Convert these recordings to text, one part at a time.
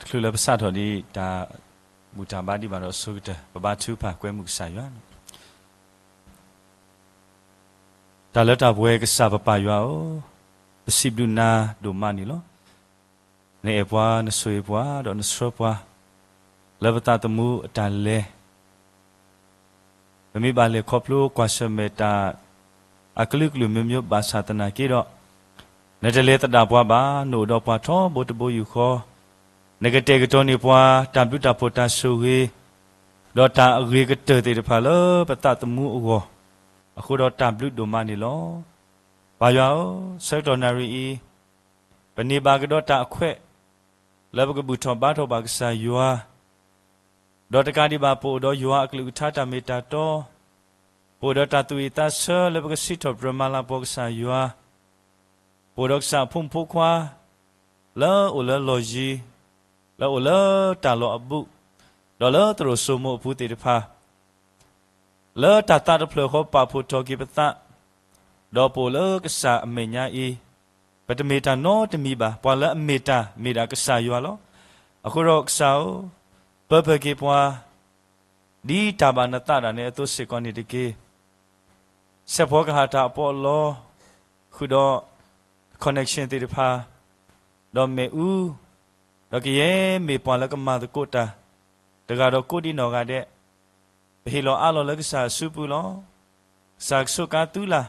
တချုးလၢပစးထီၣ်ဒံးတၢ်ဘူၣ်တၢ်ဘါဒံးဘၣ်ဒီးအဆိကတၢၢ် ပဘါထုကဖၣ်ကွဲမုာ်ကစၢ်ယွၤ. တၢ်လၢတၢ်ပှဲၤကစၢ်ပပၢ်ယွၤဧၢ, ပစံးဘျုးနၤဒိၣ်မးန့ၣ်လီၤ. နအဲၣ်ပှၤ နဆိၣ်ဂ့ၤပှၤ ဒီးနဆှၢပှၤ လၢပသးသမူအတၢ်လဲၤ ပမ့ၢ်ဘၣ်လဲၤခီဖျိကွၢ်ဆၢၣ်မဲာ်တၢ် အကလုာ်ကလုာ်မျိုးမျိုးဘၣ်ဆၣ်သနာ်က့ဒီး, နတလဲၤသဒၣ်ပှၤဘၣ်, နအိၣ်ဒီးပှၤထီဘိတဘိယူၢ်ဃီ, နကတဲာ်ကတီၤန့ၢ်ပှၤ တၢ်ဘျုးတၢ်ဖှိၣ်တၢ်ဆိၣ်ဂ့ၤ, ဒီးတၢ်အဂ့ၤကတၢၢ်သ့ၣ်တဖၣ်လၢပသးသမူအဂီၢ်, အဃိဒီးတၢ်ဘျုးဒိၣ်မးန့ၣ်လီၤ. ပၢ်ယွၤဧၢ, ဆၢကတီၢ်နၣ်ရံၣ်အံၤ, ပန့ၢ်ဘၣ်ကဒီးတၢ်အခွဲး လၢပကဘူၣ်ထီၣ်ဘါထီၣ်ဘၣ်ကစၢ်ယွၤ ဒီးတကးဒံးဘၣ် ပအိၣ်ဒီးယွၤအကလုၢ်ကထါတၢ်မ့ၢ်တၢ်တီ, ပအိၣ်ဒီးတၢ်သူၣ်ဝံၣ်သးဆၢလၢပကစံးထီၣ်ပတြၢၤမၤလၤကပီၤကစၢ်ယွၤ, ပအိၣ်ဒီးကစၢ်အဖိမုၣ်ဖိခွါ လၢအအိၣ်လၢလီၢ်ယံၤ, လၢအအိၣ်လၢတၢ်လီၢ်အဘူး, ဒီးလၢသရိာ်စိမိၤအပူၤသ့ၣ်တဖၣ် လၢတၢ်သးတဖျၢၣ်ဃီပာ်ဖှိၣ်ထီၣ်က့ၤပသး, ဒီးပအိၣ်လၢကစၢ်အမဲာ်ညါအံၤ, ပတမ့ၢ်တၢ်နီတမံၤဘၣ်, ပှၤလၢအမ့ၢ်တၢ်မ့ၢ်ဒၣ်ကစၢ်ယွၤလီၤ. အဃိဒီးကစၢ်ဧၢ, ပၢပၢၢ်က့ၤပှၤ ဒ်တၢ်ဘၣ်နသးဒၣ်နဲအသိးစ့ၢ်ကီးန့ၣ်တက့ၢ်. ဆဲးဖီကဟၣ်တၢ်အပီးအလီ, ဃုာ်ဒီး connection သ့ၣ်တဖၣ်, ဒီးမ့ၣ်အူ, ဒီးကယဲၢ်မ့ၢ်ပှၤလၢကမၤသကိးတၢ်, တဂၤဒီးကိးဒံးနီၢ်ဂၤဒဲး, ပဟ့ၣ်လီၤအးလီၤလၢကစၢ်အစုပူၤလီၤ. ကစၢ်ကဆိးကါသုလၢ်,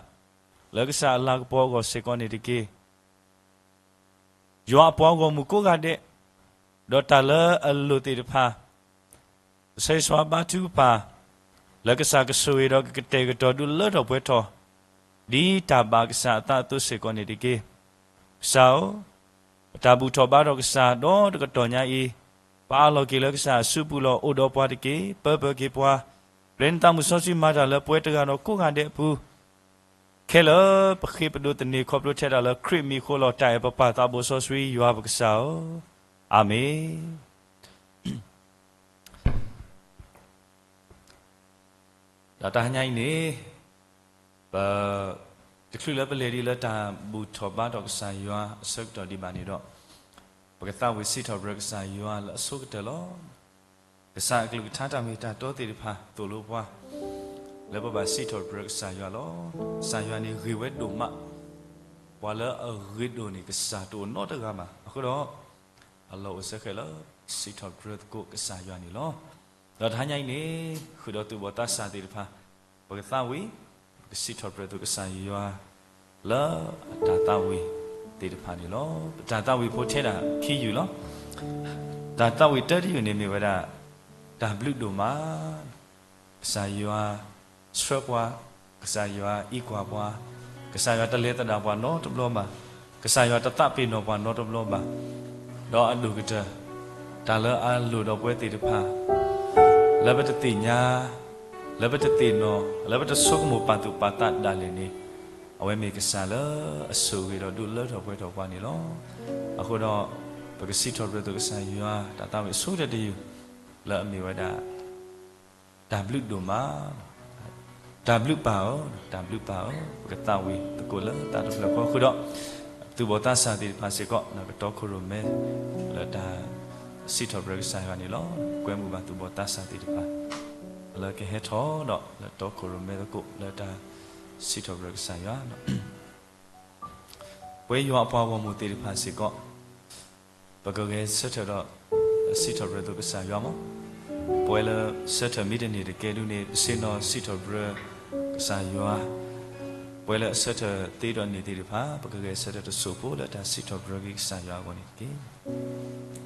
လၢကစၢ်အလၤကပီၤအဂီၢ်စ့ၢ်ကီးန့ၣ်တက့ၢ်. ယွၤအပှၤဂီၢ်မုၢ်ကိးဂၤဒဲး, ဒီးတၢ်လၢအလိၣ်သ့ၣ်တဖၣ်, ကစၢ်ယွၤဘါထုကဖၣ်, လၢကစၢ်ကဆိၣ်ဂ့ၤဒီးကကတဲာ်ကတီၤဒုးလၢထီၣ်ပှဲၤထီၣ်, ဒ်တၢ်ဘၣ်ကစၢ်အသးအသိးစ့ၢ်ကီးန့ၣ်တက့ၢ်. ကစၢ်ဧၢ, ပတၢ်ဘူၣ်ထီၣ်ဘါထီၣ်ကစၢ်ဒီတကတီၢ်ညါအံၤ, ပအးလီၤက့ၤလၢကစၢ်အစုပူၤလီၤ. အိၣ်ဒီးပှၤတက့ၢ်, ပၢပၢၢ်က့ၤပှၤ, ပျဲနသးမုၢ်စီဆှံမၤတၢ်လၢပှဲၤတဂၤဒီးကိးဂၤဒဲးအပူၤ ခဲလၢာ်ပဃ့ပဒိးသန့ၤခီဖျိထဲဒၣ်လၢခရံာ်မံၤအဃိလီၤ. တၢ်အဲၣ်ပပၢ်သးဘိစီဆှံယွၤပကစၢ်ဧၢ, အၤမ့ၣ်. ဒီးတဟါညါအံၤန့ၣ်, ပ, တချုးလၢပလဲၤဒံးလၢတၢ်ဘူၣ်ထီၣ်ဘါထီၣ်ကစၢ်ယွၤအဆၢကတီၢ်ဒံးဘၣ်န့ၣ်ဒီး, ပကသးဝံၣ်စံးထီၣ်ပတြၢၤကစၢ်ယွၤလၢအဆိကတၢၢ်လီၤ. ကစၢ်အကလုၢ်ကထါတၢ်မ့ၢ်တၢ်တီသ့ၣ်တဖၣ်သိၣ်လိပှၤ လၢပဘၣ်စံးထီၣ်ပတြၢၤကစၢ်ယွၤလီၤ. ကစၢ်ယွၤန့ၣ်ဂ့ၤဝဲဒိၣ်မး, ပှၤလၢအဂ့ၤဒိၣ်န့ၣ် ကစၢ်တအိၣ်နီတဂၤဘၣ်. အဃိဒီး, အလီၢ်အိၣ်စ့ၢ်ကီးလၢ စံးထီၣ်ပတြၢၤသကိးကစၢ်ယွၤန့ၣ်လီၤ. ဒီးတဟါညါအံၤန့ၣ်, ဃုာ်ဒီးသူၣ်ဘီၣ်သးစၢ်သ့ၣ်တဖၣ်, ပကသးဝံၣ်, ပကစံးထီၣ်ပတြၢၤသကိးကစၢ်ယွၤ လၢအတၢ်သးဝံၣ်သ့ၣ်တဖၣ်န့ၣ်လီၤ. ပတၢ်သးဝံၣ်ဖိထဲဒၣ်ခံယုၢ်လီၤ. တၢ်သးဝံၣ်တၢတယုၢ်န့ၣ်မ့ၢ်ဝဲဒၣ်, တၢ်ဘျုးဒိၣ်မး ကစၢ်ယွၤဆှၢပှၤ, ကစၢ်ယွၤအံးကွၢ်ပှၤ, ကစၢ်ယွၤတလဲၤသဒၣ်ပှၤနီတဘျီဘၣ်, ကစၢ်ယွၤတသးပ့ၤနီၣ်ပှၤနီတဘျီဘၣ်, ဒီးအဒိၣ်ကတၢၢ်, တၢ်လၢအလိၣ်ဒီးပဝဲသ့ၣ်တဖၣ်, လၢပတသ့ၣ်ညါ, လၢပတသ့ၣ်နီၣ်, လၢပတဆိကမိၣ်ပာ်သူၣ်ပာ်သးဒၣ်လဲာ်န့ၣ်, အဝဲမ့ၢ်ကစၢ်လၢအဆိၣ်ဂ့ၤဒီးဒုးလၢထီၣ်ပှဲၤထီၣ်ပှၤန့ၣ်လီၤ. အဃိဒီး, ပကစံးထီၣ်ပတြၢၤသကိးကစၢ်ယွၤ တၢ်သးဝံၣ်အဆိကတၢၢ်တယုၢ်, လၢအမ့ၢ်ဝဲဒၣ် တၢ်ဘျုးဒိၣ်မး, တၢ်ဘျုးပၢ်ဧၢ, တၢ်ဘျုးပၢ်ဧၢ, ပကသးဝံၣ်သကိးလၢတၢ်တဖျၢၣ်ဃီဃုာ်ဒီး, သူၣ်ဘီၣ်သးစၢ်သ့ၣ်တဖၣ်စ့ၢ်ကီး ကတီခိၣ်ရိၣ်မဲ လၢတၢ်စံးထီၣ်ပတြၢၤကစၢ်ယွၤန့ၣ်လီၤ. ကွဲမုာ်ဘၣ်သူၣ်ဘီၣ်သးစၢ်သ့ၣ်တဖၣ် လၢကဟဲထီၣ်ဒီးလၢတီခိၣ်ရိၣ်မဲသကိးလၢတၢ်စံးထီၣ်ပတြၢၤကစၢ်ယွၤ ပဝဲယွၤအပှၤဂီၢ်မုၢ်သ့ၣ်တဖၣ်စ့ၢ်ကီး, ပကဂဲၤဆၢထၢၣ်ဒီး စံးထီၣ်ပတြၢၤသကိးကစၢ်ယွၤမး, ပဝဲလၢဆၢထၢၣ်မ့ၢ်တန့ၢ်တကဲဒုန့ၣ် ပဆ့ၣ်နီၤစံးထီၣ်ပတြၢၤကစၢ်ယွၤ, ပဝဲလၢအဆၢထၢၣ်သ့ဒီးန့ၢ်သ့ၣ်တဖၣ် ပကဂဲၤဆၢထၢၣ်တစိၢ်ဖိလၢတၢ်စံးထီၣ်ပတြၢၤက့ၤကစၢ်ယွၤအဂီၢ်န့ၣ်တက့ၢ်.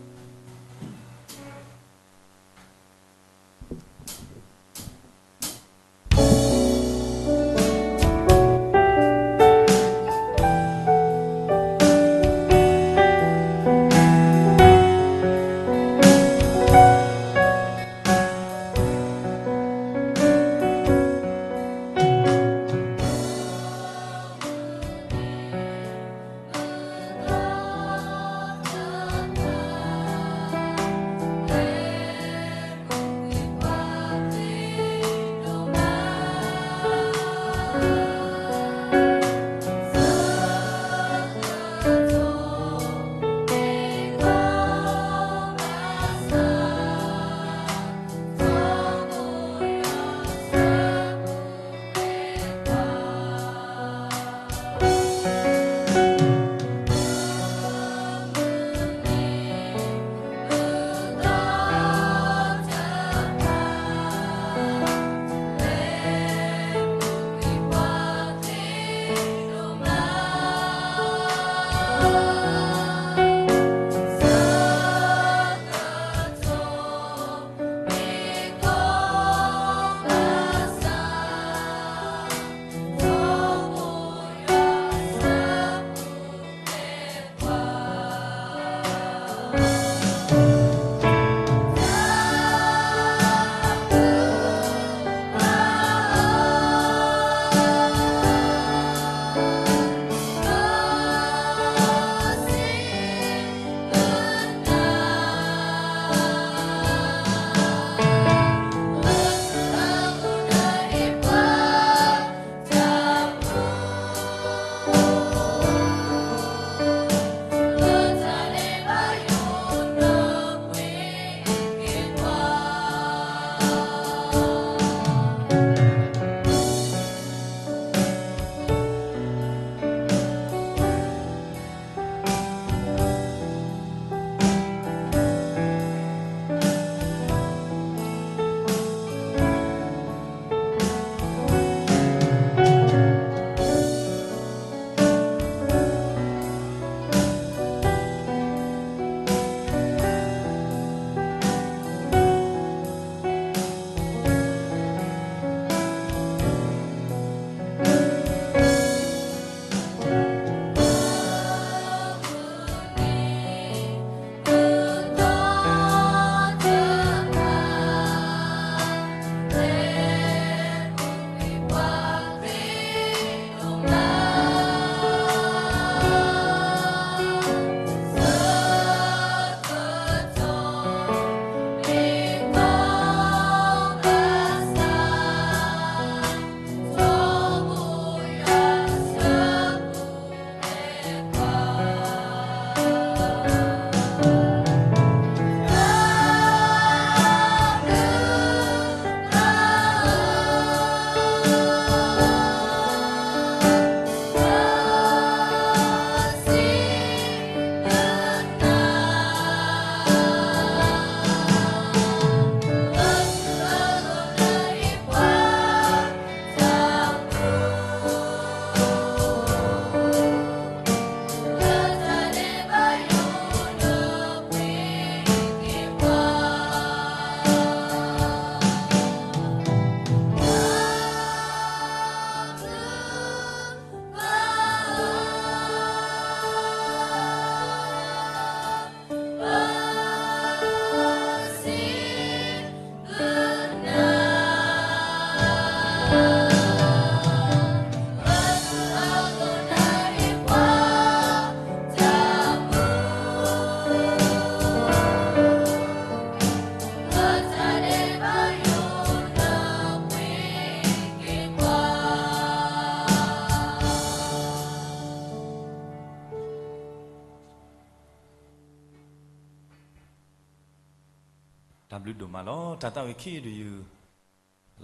တၢ်ဘျုးဒိၣ်မးလီၤ. တၢ်သးဝံၣ်ခံဒုးယုၢ်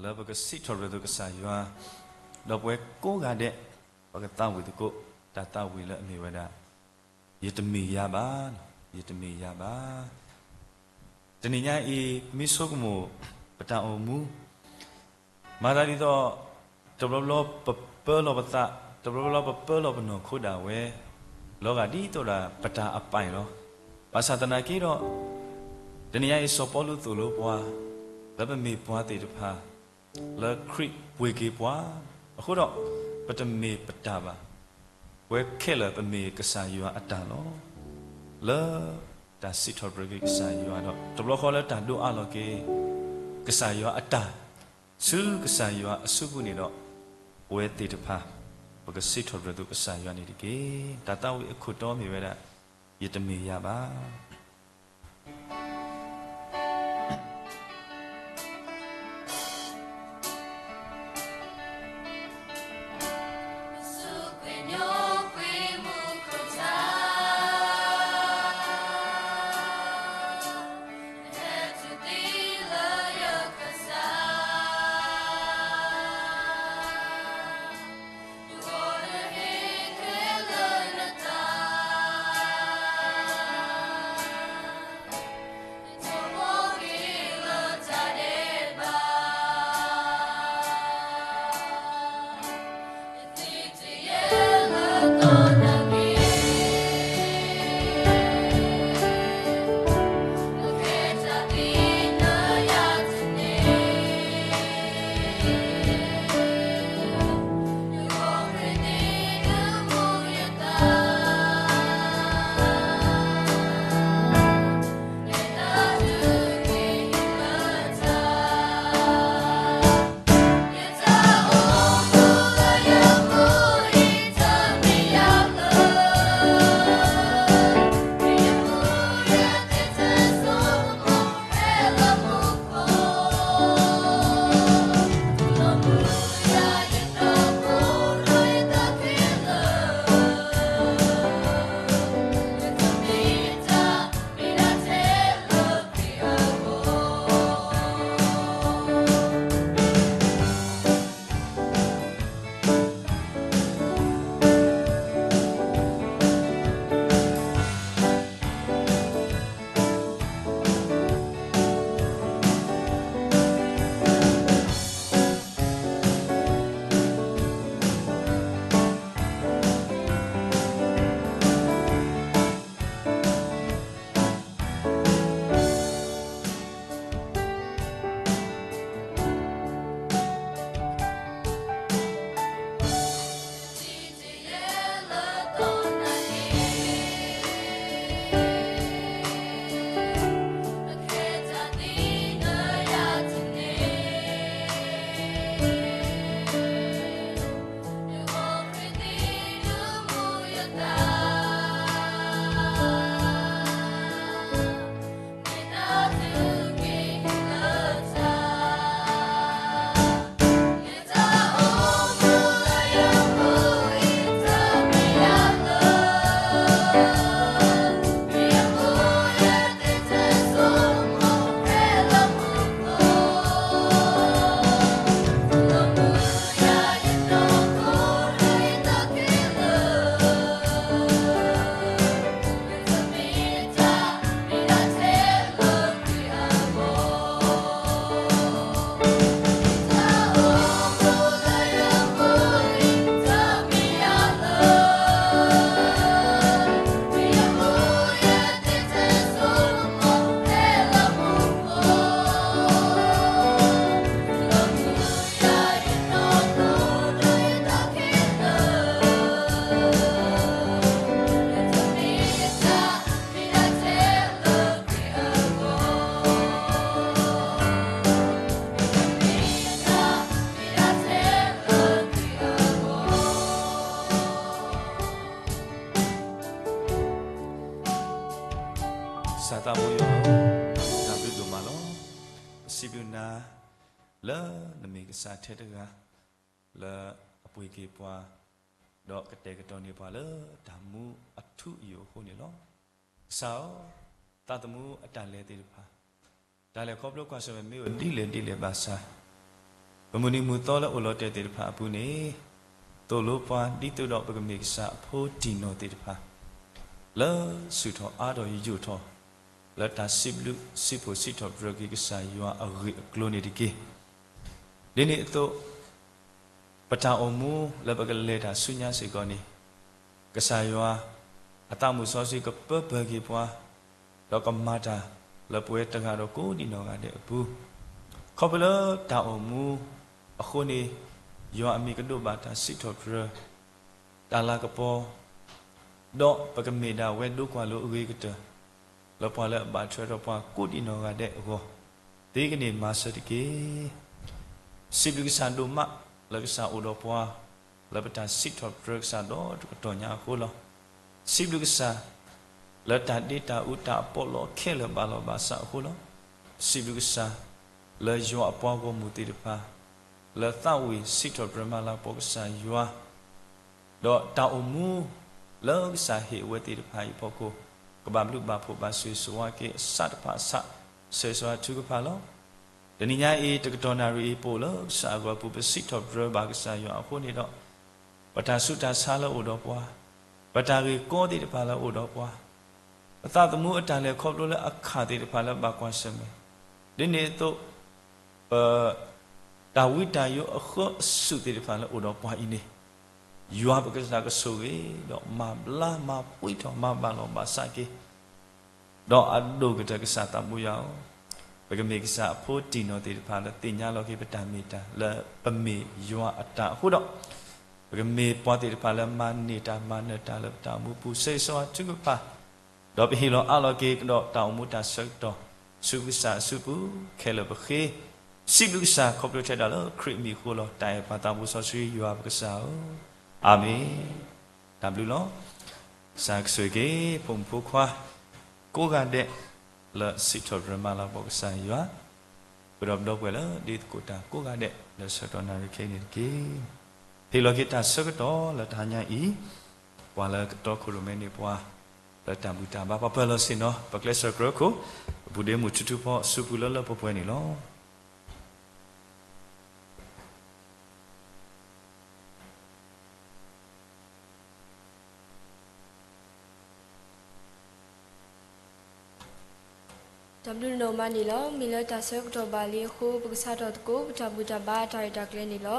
လၢပကစံးထီၣ်ပတြၢၤသကိးကစၢ်ယွၤ, ဒီးပဝဲကိးဂၤဒဲး ပကသးဝံၣ်သကိး တၢ်သးဝံၣ်လၢအမ့ၢ်ဝဲဒၣ် ယတမ့ၢ်ယၤဘၣ်, ယတမ့ၢ်ယၤဘၣ်. တနံၤညါအံၤ ပမ့ၢ်ဆိကမိၣ် ပတၢ်အိၣ်မူ မၤသးဒ်သိး တဘျီဘျီပပၢလီၤပသး, တဘျီဘျီပပၢလီၤပနီၢ်ခိဒၣ်ဝဲ လီၤဂာ်ဒ်သိးဒၣ်ပတၢ်အပၢ်လီၤ. ဘၣ်ဆၣ်သနာ်က့ဒီး တနံၤညါအံၤ စီၤပီလူးသိၣ်လိပှၤ လၢပမ့ၢ်ပှၤသ့ၣ်တဖၣ် လၢခရံာ်ပှ့ၤက့ၤပှၤ, အဃိဒီး ပတမ့ၢ်ပတၢ်ဘၣ်. ပဝဲခဲလၢာ်ပမ့ၢ်ကစၢ်ယွၤအတၢ်လီၤ. လၢတၢ်စံးထီၣ်ပတြၢၤက့ၤကစၢ်ယွၤဒီး တဘျီဃီလၢတၢ်ဒိးအးလီၤက့ၤ ကစၢ်ယွၤအတၢ် ဆူကစၢ်ယွၤအစုပူၤန့ၣ်ဒီး ပဝဲသ့ၣ်တဖၣ် ပကစံးထီၣ်ပတြၢၤသကိးကစၢ်ယွၤန့ၣ်တက့ၢ်. တၢ်သးဝံၣ်အခိၣ်တီမ့ၢ်ဝဲဒၣ် ယတမ့ၢ်ယၤဘၣ်.ကစၢ်သးဘိယွၤဧၢ, တၢ်ဘျုးဒိၣ်မးလီၤ. ပစံးဘျုးနၤ လၢနမ့ၢ်ကစၢ်ထဲတဂၤ လၢအပှ့ၤက့ၤပှၤ ဒီးကတဲာ်ကတီၤန့ၢ်ပှၤလၢတၢ်မူအထူအယိာ်အဃိန့ၣ်လီၤ. ကစၢ်ဧၢ, သးသမူအတၢ်လဲၤသ့ၣ်တဖၣ် တၢ်လဲၤခီဖျိကွၢ်ဆၢၣ်မဲာ်မ့ၢ်အိၣ်ဒ်လဲၣ်ဒ်လဲၣ်ဘၣ်ဆၣ်, ပမုၢ်နံၤမုၢ်သီလၢအိၣ်လီၤတဲာ်သ့ၣ်တဖၣ်အပူၤန့ၣ်, သိၣ်လိပှၤဒ်သိးဒီးပကမ့ၢ်ကစၢ်အဖိတံၢ်နီၢ်သ့ၣ်တဖၣ်, လၢဆူၣ်ထီၣ်အါထီၣ်ယိာ်ထီၣ်, လၢတၢ်စံးဘျုးစံးဖှိၣ်စံးထီၣ်ပတြၢၤက့ၤကစၢ်ယွၤအဂ့ၢ်အကျိၤန့ၣ်တက့ၢ်. ဒ်န့ၣ်အသိး ပတၢ်အိၣ်မူလၢပကလဲၤတၢ်ဆူညါစ့ၢ်ကီးန့ၣ်, ကစၢ်ယွၤအသးမုၢ်စီဆှံကပၢပၢၢ်က့ၤပှၤ, ဒီးကမၤတၢ်လၢပဝဲတဂၤဒီးကိးဒံးနီၢ်ဂၤဒဲးအပူၤ, ခီဖျိလၢတၢ်အိၣ်မူအဃိန့ၣ်, ယွၤအမံၤကဒိးဘၣ်တၢ်စံးထီၣ်ပတြၢၤ တၢ်လၤကပီၤ, ဒီးပကမ့ၢ်ဒၣ်ဝဲဒိကွၢ်လိအဂ့ၤကတၢၢ် လၢပှၤလၢအဘၣ်ထွဲဒီးပှၤကိးဒံးနီၢ်ဂၤဒဲးအဂီၢ်, သ့ကန့ၢ်မၤစၢၤတက့ၢ်. စံးဘျုးကစၢ်ဒိၣ်မးလၢကစၢ်အိၣ်ဒီးပှၤ, လၢပတၢ်စံးထီၣ်ပတြၢၤကစၢ်ဒီးတကတီၢ်ညါအဃိလီၤ. စံးဘျုးကစၢ် လၢတၢ်ဒ့တၢ်အူတၢ်အပီးလီခဲလၢာ်ဘၣ်လီၤဘၣ်စးအဃိလီၤ. စံးဘျုးကစၢ် လၢယွၤအပှၤဂီၢ်မုၢ်သ့ၣ်တဖၣ် လၢသးဝံၣ်စံးထီၣ်ပတြၢၤမၤလၤကပီၤကစၢ်ယွၤ ဒီးတၢ်အိၣ်မူ လၢကစၢ်ဟ့ၣ်အဝဲသ့ၣ်တဖၣ်အံၤအဖီခိၣ်, ကဘၣ်ဘျုးဘၣ်ဖှိၣ်ဘၣ်ဆိၣ်ဂ့ၤဆိၣ်ဝါက့ၤအစးတဖၣ်အစး, ဆၢဂ့ၤဆၢဝါထုကဖၣ်လီၤ. တနံၤညါအံၤ တကတီၢ်နၣ်ရံၣ်အံၤ ပအိၣ်လၢကစၢ်အဂီၢ်အပူၤ ပစံးထီၣ်ပတြၢၤဘၣ်ကစၢ်ယွၤအဃိန့ၣ်ဒီး, ပတၢ်ဆူးတၢ်ဆါလၢအိၣ်ဒီးပှၤ, ပတၢ်ဂ့ၢ်ကီသ့ၣ်တဖၣ်လၢအိၣ်ဒီးပှၤ, ပသးသမူအတၢ်လဲၤခီဖျိလၢအခၣ်သ့ၣ်တဖၣ်လၢဘၣ်ကွၢ်ဆၢၣ်မဲာ်, ဒ်န့ၣ်အသိး ပ တၢ်ဝံတၢ်ယိးအဃၢအစူၣ်သ့ၣ်တဖၣ်လၢအိၣ်ဒီးပှၤအံၤန့ၣ်, ယွၤပကစၢ်ကဆိၣ်ဂ့ၤ ဒီးမၤဘျါမၤပှံၢ်ထီၣ်မၤဘၣ်လီၤဘၣ်စးက့ၤ, ဒီးအဒိၣ်ကတၢၢ်ကစၢ်သးဘိယွၤဧၢ, ပကမ့ၢ်ကစၢ်အဖိတံၢ်နီၢ်သ့ၣ်တဖၣ်လၢသ့ၣ်ညါလီၤက့ၤပတၢ်မ့ၢ်တၢ် လၢပမ့ၢ်ယွၤအတၢ်အဃိဒီး, ပကမ့ၢ်ပှၤသ့ၣ်တဖၣ်လၢမၤန့ၢ်တၢ်မၤနၢၤတၢ်လၢပတၢ်အိၣ်မူပူၤ ဆၢဂ့ၤဆၢဝါထုကဖၣ် ဒီးပဟ့ၣ်လီၤအးလီၤက့ၤကဒီးတၢ်အိၣ်မူတၢ်ဆၢကတီၢ် ဆူကစၢ်အစုပူၤခဲလၢာ်ပဃ့, စံးဘျုးကစၢ်ခီဖျိထဲဒၣ်လၢခရံာ်အမံၤအဃိလီၤ. တၢ်အဲၣ်ပှၤသးဘိစီဆှံယွၤပကစၢ်ဧၢ, အၤမ့ၣ်. တၢ်ဘျုးလီၤ. ကစၢ်ကဆိၣ်ဂ့ၤက့ၤ ဖိမုၣ်ဖိခွါ ကိးဂၤဒဲး လၢစံးထီၣ်ပတြၢၤမၤလၤကပီၤကစၢ်ယွၤ, ပဒီပုၢ်ဝဲၢ်လၢဒ်သကိးတၢ်ကိးဂၤဒဲး လၢဆၢကတီၢ်နၣ်ရံၣ်ခဲအံၤန့ၣ်တက့ၢ်. ဟ့ၣ်လီၤက့ၤတၢ်ဆၢကတီၢ်လၢတဟါညါအံၤ, ပှၤလၢကတီခိၣ်ရိၣ်မဲန့ၣ်ပှၤ လၢတၢ်ဘူၣ်တၢ်ဘါ ပှၤပၢၢ်လီၤဆ့ၣ်နီၤ ပကျဲးစၢးကြၢးခိၣ်, ပပူၤဒ့မုၢ်ထူထူဖီအစုပူၤလၢလၢပှဲၤပှဲၤန့ၣ်လီၤ. တၢ်ဘျုးနီၢ်မးန့ၣ်လီၤ. မ့ၢ်လၢတၢ်ဆၢကတီၢ်ဘၣ်လံအဃိ ပကစးထီၣ်သကိး ပတၢ်ဘူၣ်တၢ်ဘါတၢ်ရဲၣ်တၢ်ကျဲၤန့ၣ်လီၤ.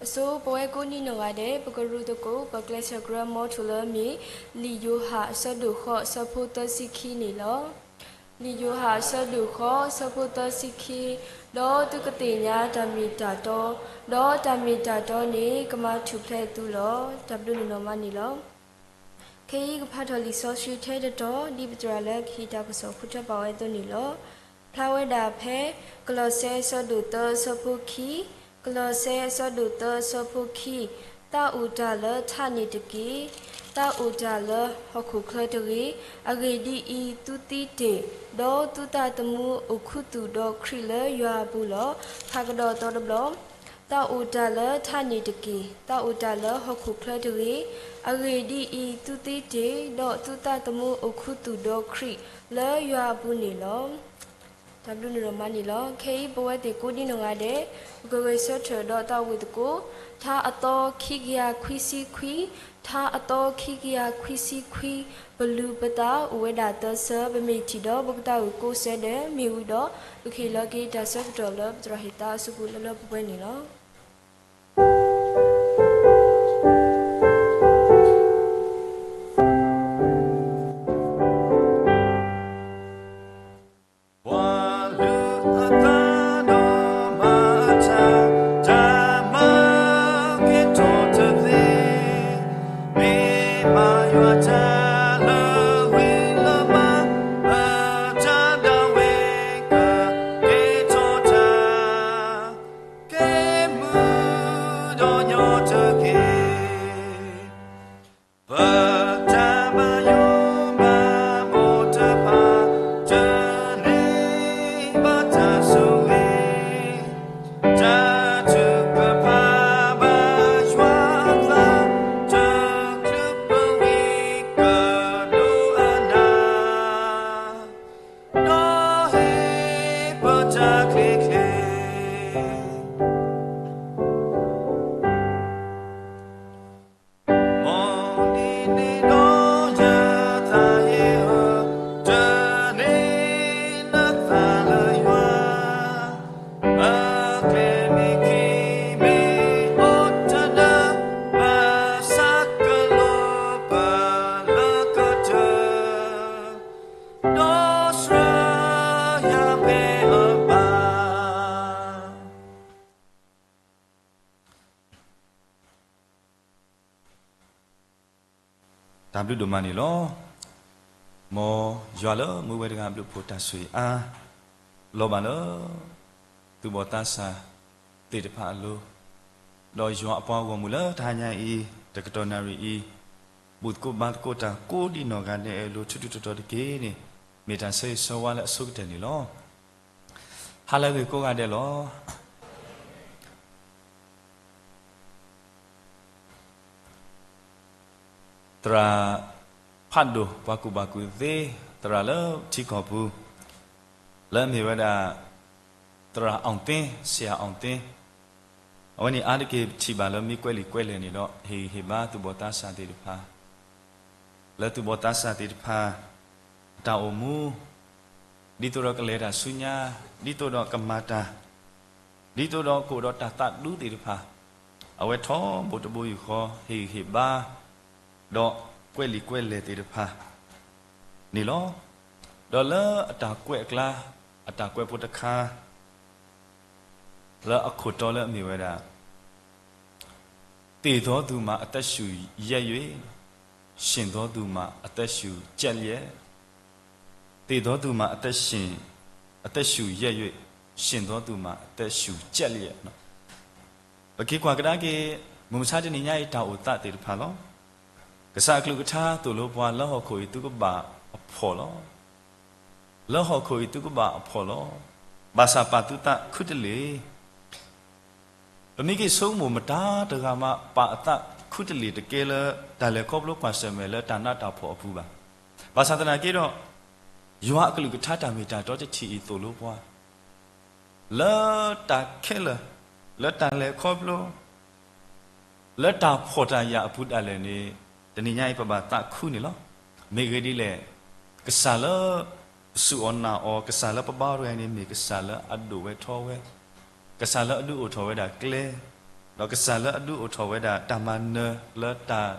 အဆိ ပဝဲကိးနံၣ်နီၢ်ဂၤဒဲး ပကရူၢ်သကိး ပကျဲးစၢးကြၢးမီထိၣ်လၢမ့ၢ် လံာ်ယိၤဟၣ်အဆၢဒိၣ်ဃိး အဆၢဖိသၢဆံခံန့ၣ်လီၤ. လံာ်ယိၤဟၣ်အဆၢဒိၣ်ဃိး အဆၢဖိသၢဆံခံ, ဒီးသုကသ့ၣ်ညါတၢ်မ့ၢ်တၢ်တီ, ဒီးတၢ်မ့ၢ်တၢ်တီန့ၣ် ကမၤထူၣ်ဖျဲးသုလီၤ. တၢ်ဘျုးနီၢ်နီၢ်မးန့ၣ်လီၤ. ခဲအံၤကဖးထီၣ်လံာ်စီဆှံထဲတတီၤ ဒ်ပသရၣ်လၢကဟ့ၣ်တၢ်ကစီၣ်ဃုထၢပာ်ဝဲအသိးန့ၣ်လီၤ. ဖျါဝဲဒၣ်ဖဲ ကလီးစဲအဆၢဒိၣ်သၢအဆၢဖိခံ, ကလီးစဲအဆၢဒိၣ်သၢအဆၢဖိခံ, သးအိၣ်တၢ်လၢထးန့ၣ်တက့ၢ်, သးအိၣ်တၢ်လၢဟီၣ်ခိၣ်ချၢတဂ့ၤ, အဂ့ၢ်ဒ်အံၤ, သုသံတ့ၢ်, ဒီးသုသးသမူအိၣ်ခူသူၣ်ဒီးခရံာ်လၢယွၤအပူၤလီၤ. ဖးကဒီးသီတဘျီ, သးအိၣ်တၢ်လၢထးန့ၣ်တက့ၢ်, သးအိၣ်တၢ်လၢဟီၣ်ခိၣ်ချၢတဂ့ၤ, အဂ့ၢ်ဒ်အံၤ, သုသံတ့ၢ်, ဒီးသုသးသမူအိၣ်ခူသူၣ်ဒီးခရံာ်လၢယွၤအပူၤန့ၣ်လီၤ. တၢ်ဘျုးနီၢ်နီၢ်မးန့ၣ်လီၤ. ခဲအံၤပဝဲသ့ၣ်ကိးဒံနီၢ်ဂၤဒဲး ပကဂဲၤဆၢထၢၣ်ဒီးသးဝံၣ်သကိး ထါအသီခံကယၤခွံဆံခွံ, ထါအသီခံကယၤခွံဆံခွံ, ပလူၤပသးအိၣ်ဝဲဒၣ်သၢဆၢ, ပမ့ၢ်ထံၣ်ဒီးပကသးဝံၣ်ကိးဆၢဒဲး, မ့ၢ်ဝံၤဒီး ပကဟ့ၣ်လီၤက့ၤတၢ်ဆၢကတီၢ်လၢပသရၣ်ဟ့ၣ်သါအစုပူၤလၢလၢပှဲၤပှဲၤန့ၣ်လီၤ. အဘျုးဒိၣ်မးန့ၣ်လီၤ. မ်ယွၤလၢမူဝဲတဂၤအဘျုးအဖှိၣ်တၢ်ဆိၣ်ဂ့ၤအါ လီၤဘၣ်လၢ သူၣ်ဘီၣ်သးစၢ်သ့ၣ်တဖၣ်အလိၤ, ဒီးယွၤအပှၤဂီၢ်မုၢ်လၢတဟါညါအံၤ တကတီၢ်နၣ်ရံၣ်အံၤ ဘူၣ်သကိးဘါသကိးတၢ်ကိးဒံနီၢ်ဂၤဒဲးအလိၤ ထူးထူးတီၤတီၤတက့ၢ်န့ၣ် မ့ၢ်တၢ်ဆၢဂ့ၤဆၢဝါလၢအဆိကတၢၢ်န့ၣ်လီၤ. ဟါလၢအဂ့ၤကိးဂၤဒဲးလီၤ. သရၣ်ဖးဒိၣ် ပှၤကူၣ်ဘၣ်ကူၣ်သ့, သရၣ်လၢထံကီၢ်ပူၤ လၢအမ့ၢ်ဝဲဒၣ် သရၣ်အီၣ်သ့, ဆရာအီၣ်သ့, အဝဲန့ၣ်အါတက့ၢ်ပထံၣ်ဘၣ်လၢမ့ၢ်ကွဲးလံာ်ကွဲးလဲၢ်န့ၣ်ဒီး ဟ့ၣ်ဂံၢ်ဟ့ၣ်ဘါသူၣ်ဘီၣ်သးစၢ်သ့ၣ်တဖၣ် လၢသူၣ်ဘီၣ်သးစၢ်သ့ၣ်တဖၣ် အတၢ်အိၣ်မူ ဒ်သိးဒီးကလဲၤတၢ်ဆူညါ, ဒ်သိးဒီးကမၤတၢ်, ဒ်သိးဒီးကအိၣ်ဒီးတၢ်သးဒူသ့ၣ်တဖၣ်, အဝဲထီဘိတဘိယူၢ်ဃီ ဟ့ၣ်ဂံၢ်ဟ့ၣ်ဘါ ဒီးကွဲးလံာ်ကွဲးလဲၢ်သ့ၣ်တဖၣ်န့ၣ်လီၤ. ဒီးလၢအတၢ်ကွဲးအကျါ အတၢ်ကွဲးဖိတခါ လၢအခိၣ်တီလၢအမ့ၢ်ဝဲဒၣ် သေသောသူမှာ အသက်ရှူရက်၍ ရှင်သောသူမှာ အသက်ရှူကျပ်လျက်, သေသောသူမှာ အသက်ရှင်, အသက်ရှူရက်၍ ရှင်သောသူမှာ အသက်ရှူကျပ်လျက်. ပက့ၤကွၢ်ကဒါက့ၤ မုၢ်မဆါတနံၤညါအံၤ တၢ်အိၣ်သးသ့ၣ်တဖၣ်လီၤ. ကစၢ်အကလုၢ်ကထါသိၣ်လိပှၤ လၢဟီၣ်ခိၣ်အံၤသုကဘၣ်အဖှီၣ်လီၤ. လၢဟီၣ်ခိၣ်အံၤသုကဘၣ်အဖှီၣ်လီၤ. ဘၣ်ဆၣ်ပာ်သုသးခူတလ့ၢ် ပမ့ၢ်က့ၤဆိကမိၣ်မတၤတဂၤမး ပာ်အသးခူတလ့ၢ်တကဲလၢ တၢ်လဲၤခီဖျိကွၢ်ဆၢၣ်မဲာ်လၢတၢ်နးတၢ်ဖှီၣ်အပူၤဘၣ်. ဘၣ်ဆၣ်သနာ်က့ဒီး ယွၤအကလုၢ်ကထါတၢ်မ့ၢ်တၢ်တီတထံၣ်အံၤသိၣ်လိပှၤ လၢတၢ်ခဲလၢာ်, လၢတၢ်လဲၤခီဖျိ လၢတၢ်ဖှီၣ်တၢ်ယာ်အပူၤဒၣ်လဲာ်န့ၣ် တနံၤညါအံၤပဘၣ်သးခူန့ၣ်လီၤ. မ့ၢ်ဂ့ၢ်ဒ်လဲၣ်, ကစၢ်လၢပစူၢ်အီၤနာ်အီၤ ကစၢ်လၢပဘါအီၤတဂၤန့ၣ် မ့ၢ်ကစၢ်လၢအဒိၣ်ဝဲထီဝဲ, ကစၢ်လၢအဒုးအိၣ်ထီၣ်ဝဲဒၣ်ကျဲ, ဒီးကစၢ်လၢအဒုးအိၣ်ထီၣ်ဝဲဒၣ်တၢ်မၤနၢၤလၢတၢ်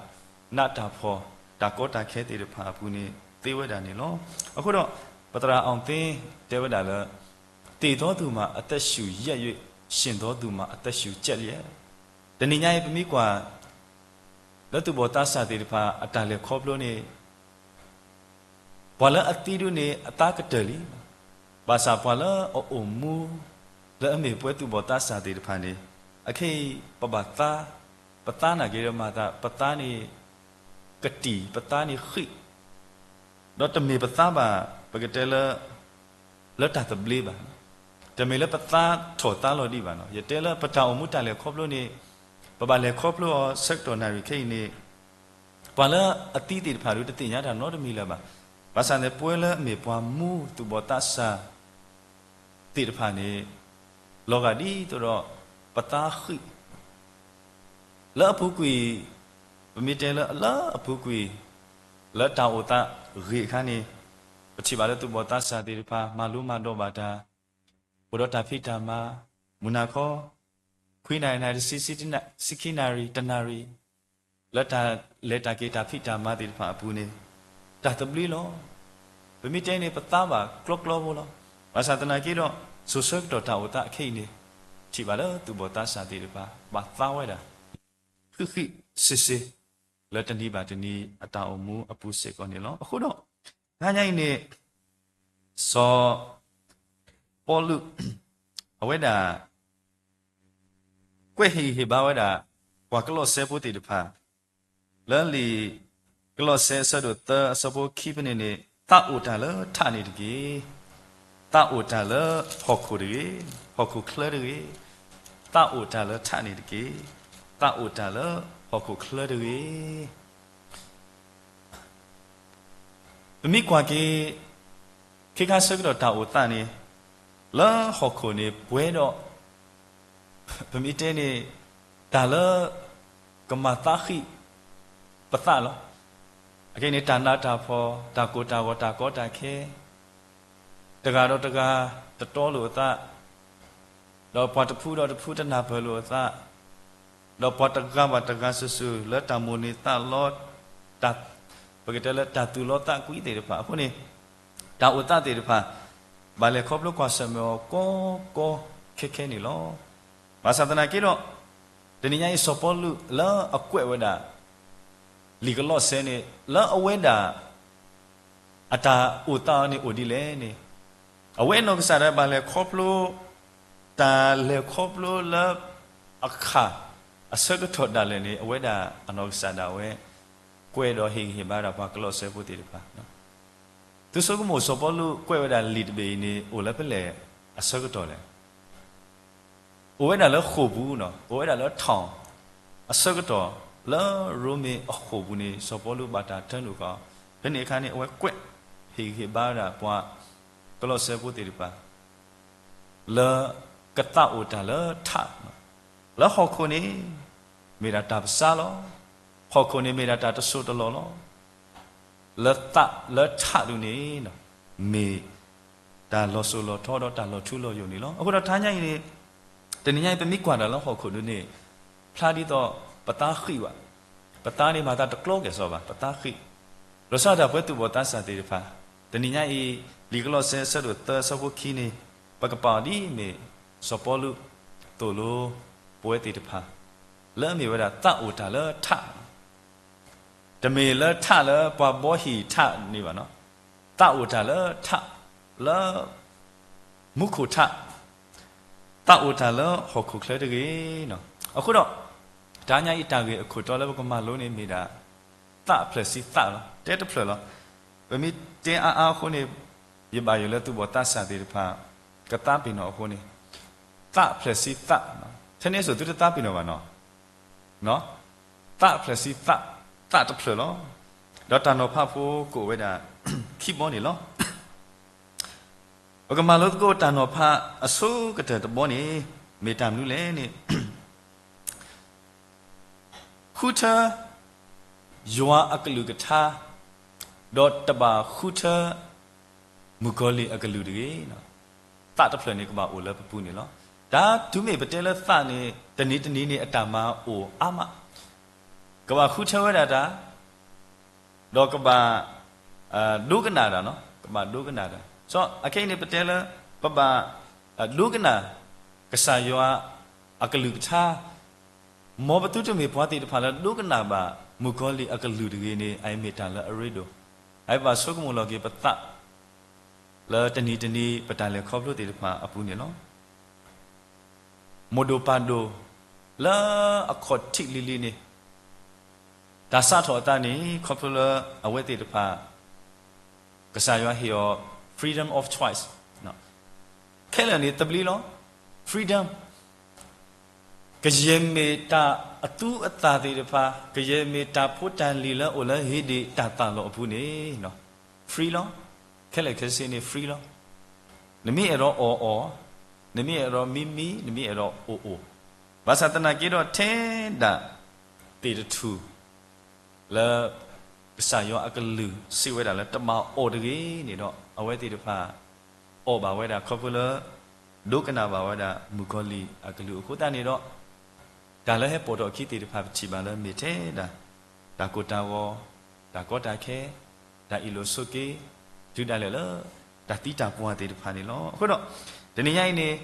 နးတၢ်ဖှီၣ် တၢ်ကီတၢ်ခဲသ့ၣ်တဖၣ်အပူၤန့ၣ် သ့ဝဲဒၣ်န့ၣ်လီၤ. အဃိဒီး ပသရၣ်အီၣ်သ့တဲဝဲဒၣ်လၢ သေသောသူမှာ အသက်ရှူရက်၍ ရှင်သောသူမှာ အသက်ရှူကျပ်လျက်. တနံၤညါအံၤပမ့ၢ်ကွၢ် လၢသူၣ်ဘီၣ်သးစၢ်သ့ၣ်တဖၣ် အတၢ်လဲၤခီဖျိန့ၣ် ပှၤလၢအသံဒုန့ၣ် အသးကတၢၢ်လံ. ဘၣ်ဆၣ်ပှၤလၢအအိၣ်မူ လၢအမ့ၢ်ပှဲၤသူၣ်ဘီၣ်သးစၢ်သ့ၣ်တဖၣ်န့ၣ် အခဲအံၤ ပဘၣ်သး, ပသးနာ်က့ၤဒီးမၤသး ပသးန့ၣ် ကတံၢ် ပသးန့ၣ်ဃံး ဒီးတမ့ၢ်ပသးဘၣ် ပကတဲလၢ လၢတၢ်သဘျ့ဘၣ်, တမ့ၢ်လၢပသးထီၣ်သါလီၤဒံးဘၣ်နီၤ. ယတဲလၢပတၢ်အိၣ်မူတၢ်လဲၤခီဖျိန့ၣ် ပဘၣ်လဲၤခီဖျိအီၤဆၢကတီၢ်နၣ်ရံၣ်ခဲအံၤန့ၣ် ပှၤလၢအသံသ့ၣ်တဖၣ်ဒုးတသ့ၣ်ညါတၢ်နီတမံၤလၢၤဘၣ်. ဘၣ်ဆၣ်န့ၣ် ပဝဲလၢအမ့ၢ်ပှၤမူသူၣ်ဘီၣ်သးစၢ် သ့ၣ်တဖၣ်န့ၣ် လီၤဂာ်ဒ်သိးဒီး ပသးဃံး လၢအပူၤကွံာ်, ပမ့ၢ်တဲလၢ လၢအပူၤကွံာ် လၢတၢ်အိၣ်သးဂ့ၤအခါန့ၣ် ပထံၣ်ဘၣ်လၢသူၣ်ဘီၣ်သးစၢ်သ့ၣ်တဖၣ် မၤလိမၤဒိးဘၣ်တၢ်, အိၣ်ဒီးတၢ်ဖံးတၢ်မၤ, မုၢ်နၤခီ ခွံနၣ်ရံၣ် နၣ်ရံၣ်တဆံ, ဆံခံနၣ်ရံၣ် တနၣ်ရံၣ် လၢတၢ်လဲၤတၢ်က့ၤတၢ်ဖံးတၢ်မၤသ့ၣ်တဖၣ်အပူၤန့ၣ် တၢ်သဘျ့လီၤ. ပမ့ၢ်တဲန့ၣ် ပသးဘၣ်ကျီကျီဖိလီၤ. ဘၣ်ဆၣ်သနာ်က့ဒီး စိၤဆၢကတီၢ်တၢ်အိၣ်သးခဲအံၤန့ၣ် ထံၣ်ဘၣ်လၢသူၣ်ဘီၣ်သးစၢ်သ့ၣ်တဖၣ် ဘၣ်သးဝဲဒၣ် ဃံးဃံးစ့စ့ လၢတနံၤဘၣ်တနံၤအတၢ်အိၣ်မူအပူၤစ့ၢ်ကီးန့ၣ်လီၤ. အဃိဒီး တဟါညါအံၤန့ၣ် စီၤပီလူး အဝဲဒၣ် ကွဲးဟ့ၣ်ဂံၢ်ဟ့ၣ်ဘါဝဲဒၣ် ပှၤကလီးစဲဖိသ့ၣ်တဖၣ် လၢလံာ်ကလီးစဲအဆၢဒိၣ်သၢအဆၢဖိခံဖဲန့ၣ်န့ၣ် သးအိၣ်တၢ်လၢထးန့ၣ်တက့ၢ်. သးအိၣ်တၢ်လၢဟီၣ်ခိၣ်တဂ့ၤ, ဟီၣ်ခိၣ်ချၢတဂ့ၤ, သးအိၣ်တၢ်လၢထးန့ၣ်တက့ၢ်. သးအိၣ်တၢ်လၢဟီၣ်ခိၣ်ချၢတဂ့ၤ. ပမ့ၢ်ကွၢ်က့ၤ ခ့ခါဆၢကတီၢ်တၢ်အိၣ်သးန့ၣ် လၢဟီၣ်ခိၣ်န့ၣ်ပှဲၤဒီး ပမ့ၢ်တဲန့ၣ် တၢ်လၢကမၤသးဃံးပသးလီၤ. အခဲအံၤန့ၣ် တၢ်နးတၢ်ဖှီၣ် တၢ်ကိၢ်တၢ်ဂီၤ တၢ်ကီတၢ်ခဲ တဂၤဒီးတဂၤတတီလိာ်အသး ဒီးပှၤတဖုဒီးတဖုတနၢ်ပၢၢ်လိာ်အသး ဒီးပှၤတဂၤဘၣ်တဂၤစုာ်စုာ်လၢတၢ်မိၣ်န့ၢ်သးလီ တၢ် ပကတဲလၢတၢ်သူၣ်လီသးကွံသ့ၣ်တဖၣ်အဃိန့ၣ် တၢ်အိၣ်သးသ့ၣ်တဖၣ် ဘၣ်လဲၤခီဖျိကွၢ်ဆၢၣ်မဲာ်အီၤကီကီခဲခဲန့ၣ်လီၤ. ဘၣ်ဆၣ်သနာ်က့ဒီး တနံၤညါအံၤစီၤပီလူးလၢအကွဲးဝဲဒၣ် လံာ်ကလီးစဲန့ၣ် လၢအဝဲဒၣ် အတၢ်အိၣ်သးအီၤန့ၣ်အိၣ်ဒ်လဲၣ်န့ၣ်, အဝဲအနီၢ်ကစၢ်ဒၣ်ဘၣ်လဲၤခီဖျိ တၢ်လဲၤခီဖျိလၢ အခၣ် အဆၢကတီၢ်ဒၣ်လဲာ်န့ၣ် အဝဲဒၣ်အနီၢ်ကစၢ်ဒၣ်ဝဲ ကွဲးဒီးဟ့ၣ်ဂံၢ်ဟ့ၣ်ဘါဒၣ်ပှၤကလီးစဲဖိသ့ၣ်တဖၣ် သုဆိကမိၣ်စီၤပီလူးကွဲးဝဲဒၣ်လံာ်တဘ့ၣ်အံၤန့ၣ် အိၣ်လၢဖဲလဲၣ်အဆၢကတီၢ်လဲၣ်. အိၣ်ဝဲဒၣ်လၢဃိာ်ပူၤနီၤ, အိၣ်ဝဲဒၣ်လၢ town အဆၢကတီၢ် လၢရိမ့ၤအဃိာ်ပူၤန့ၣ် စီၤပီလူးဘၣ်တၢ်တၢနုာ်ဃာ်အီၤ, ဖဲန့ၣ်အခါန့ၣ် အဝဲကွဲး ဟ့ၣ်ဂံၢ်ဟ့ၣ်ဘါဝဲဒၣ်ပှၤကလီးစဲဖိသ့ၣ်တဖၣ် လၢကသးအိၣ်တၢ်လၢထး, လၢဟီၣ်ခိၣ်န့ၣ် မ့ၢ်ဒၣ်တၢ်ပစါလီၤ. ဟီၣ်ခိၣ်န့ၣ်မ့ၢ်ဒၣ်တၢ်တစိၢ်တလီၢ်လီၤ. လၢသးလၢထးဒုန့ၣ် မ့ၢ်တၢ်လီၤစိၤလီၤထီဒီးတၢ်လီၤထူလီၤယိာ်န့ၣ်လီၤ. အဃိဒီးတဟါညါအံၤန့ၣ် တနံၤညါအံၤပမ့ၢ်ကွၢ်တၢ်လၢဟီၣ်ခိၣ်ဒုန့ၣ် ဖျါဒ်သိးပသးဃံးဘၣ်, ပသးန့ၣ်မၤသးတကျီကဲၣ်ဆိးဘၣ်, ပသးဃံး လီၤဆီဒၣ်တၢ်ပဝဲသူၣ်ဘီၣ်သးစၢ်သ့ၣ်တဖၣ်, တနံၤညါအံၤ လံာ်ကလီးစဲအဆၢဒိၣ်သၢအဆၢဖိခံန့ၣ် ပကပာ်အီၤဒ်အမ့ၢ် စီၤပီလူးသိၣ်လိပဝဲသ့ၣ်တဖၣ် လၢအမ့ၢ်ဝဲဒၣ်သးအိၣ်တၢ်လၢထး, တမ့ၢ်လၢထးလၢပှၤဘီဟံၣ်ထးန့ၣ်ဘၣ်နီၤ, သးအိၣ်တၢ်လၢထး, လၢ မူခိၣ်ထး, သးအိၣ်တၢ်လၢဟီၣ်ခိၣ်ချၢတဂ့ၤနီၤ. အဃိဒီး တဟါညါအံၤတၢ်ဂ့ၢ်အခိၣ်တီလၢပကမၤလိန့ၣ်မ့ၢ်ဒၣ် သးဖျၢၣ်ဆံသးလီၤ, တဲတဖျၢၣ်လီၤ. ပမ့ၢ်တဲအါအါအဃိန့ၣ် ယဘၣ်ယိၣ်လၢသူၣ်ဘီၣ်သးစၢ်သ့ၣ်တဖၣ် ကသးပ့ၤနီၣ်အဃိန့ၣ် သးဖျၢၣ်ဆံသး, ထဲန့ၣ်အသိးသုတသးပ့ၤနီၣ်ဘၣ်နီၤ, သးဖျၢၣ်ဆံသး, သးတဖျၢၣ်လီၤ. ဒီးတၢ်နီၤဖးဖိကအိၣ်ဝဲဒၣ် ခံဘီန့ၣ်လီၤ. ပကမၤလိသကိးတၢ်နီၤဖးအဆိကတၢၢ်တဘီန့ၣ် မ့ၢ်တၢ်မနုၤလဲၣ်န့ၣ် ဃုထၢ ယွၤအကလုၢ်ကထါ, ဒီးတဘၣ်ဃုထၢ မုၣ်ကီၤလံၢ်အကလုၢ်တဂ့ၤ. သးတဖျၢၣ်န့ၣ်ကဘၣ်အိၣ်လၢပပူၤန့ၣ်လီၤ. တၢ်တုၤမ့ၢ်ပတဲလၢသးန့ၣ် တနံၤတနံၤန့ၣ်အတၢ်မၤအိၣ်အါမး, ကဘၣ်ဃုထၢဝဲဒၣ်တၢ် ဒီးကဘၣ် ဒိကနၣ်တၢ်နီၤ, ကဘၣ်ဒိကနၣ်တၢ်. စီၤအခဲအံၤန့ၣ် ပတဲလၢ ပဘၣ် ဒိကနၣ် ကစၢ်ယွၤအကလုၢ်ကထါ, မ်ပသုတမ့ၢ်ပှၤသ့ၣ်တဖၣ်လၢဒိကနၣ်ဘၣ် မုၣ်ကီၤလံၢ်အကလုၢ်တဂ့ၤန့ၣ် အအံၤမ့ၢ်တၢ်လၢအရ့ဒိၣ်, အအံၤဘၣ်ဆိကမိၣ်လီၤက့ၤပသး လၢတနံၤတနံၤပတၢ်လဲၤခီဖျိသ့ၣ်တဖၣ်အပူၤန့ၣ်လီၤ. မိၢ်ဒိၣ်ပၢ်ဒိၣ် လၢအခီၣ်ထံးလံၤလံၤန့ၣ် တၢ်စးထီၣ်အသးန့ၣ် ခီဖျိလၢအဝဲသ့ၣ်တဖၣ် ကစၢ်ယွၤဟ့ၣ်အီၤ freedom of choice, ခဲလၢာ်န့ၣ်သဘျ့လီၤ, freedom, ကယဲၢ်မ့ၢ်တၢ်အသူအသၣ်သ့ၣ်တဖၣ်, ကယဲၢ်မ့ၢ်တၢ်ဖိတၢ်လံၤလၢအိၣ်လၢဧ့ၤဒ့ၣ်တၢ်သၣ်လီၢ်အပူၤန့ၣ် free လီၤ. ခဲလၢာ်ခဲဆ့န့ၣ် free လီၤ. နမ့ၢ်အဲၣ်ဒိးအီၣ်အီၣ်, နမ့ၢ်အဲၣ်ဒိးမံမံ, နမ့ၢ်အဲၣ်ဒိးအိၣ်အိၣ်, ဘၣ်ဆၣ်သနာ်က့ဒီးထဲဒၣ် သ့ၣ်တထူၣ် လၢ ကစၢ်ယွၤအကလုၢ်စံးဝဲဒၣ်လၢတဘၣ်အီၣ်တဂ့ၤန့ၣ်ဒီး အဝဲသ့ၣ်တဖၣ် အီၣ်ဘၣ်ဝဲဒၣ်ခီဖျိလၢ ဒိကနၣ်ဘၣ်ဝဲဒၣ်မုၣ်ကီၤလံၢ်အကလုၢ်အဃိသတးန့ၣ်ဒီး တၢ်လၢဟဲပိာ်ထီၣ်အခံသ့ၣ်တဖၣ်ပထံၣ်ဘၣ်လၢမ့ၢ်ထဲဒၣ် တၢ်ကိၢ်တၢ်ဂီၤ, တၢ်ကီတၢ်ခဲ, တၢ်အ့ၣ်လိာ်ဆိးက့, တုၤဒၣ်လဲာ်လၢ တၢ်သံတၢ်ပှၢ်သ့ၣ်တဖၣ်န့ၣ်လီၤ. အဃိဒီး တနံၤညါအံၤန့ၣ်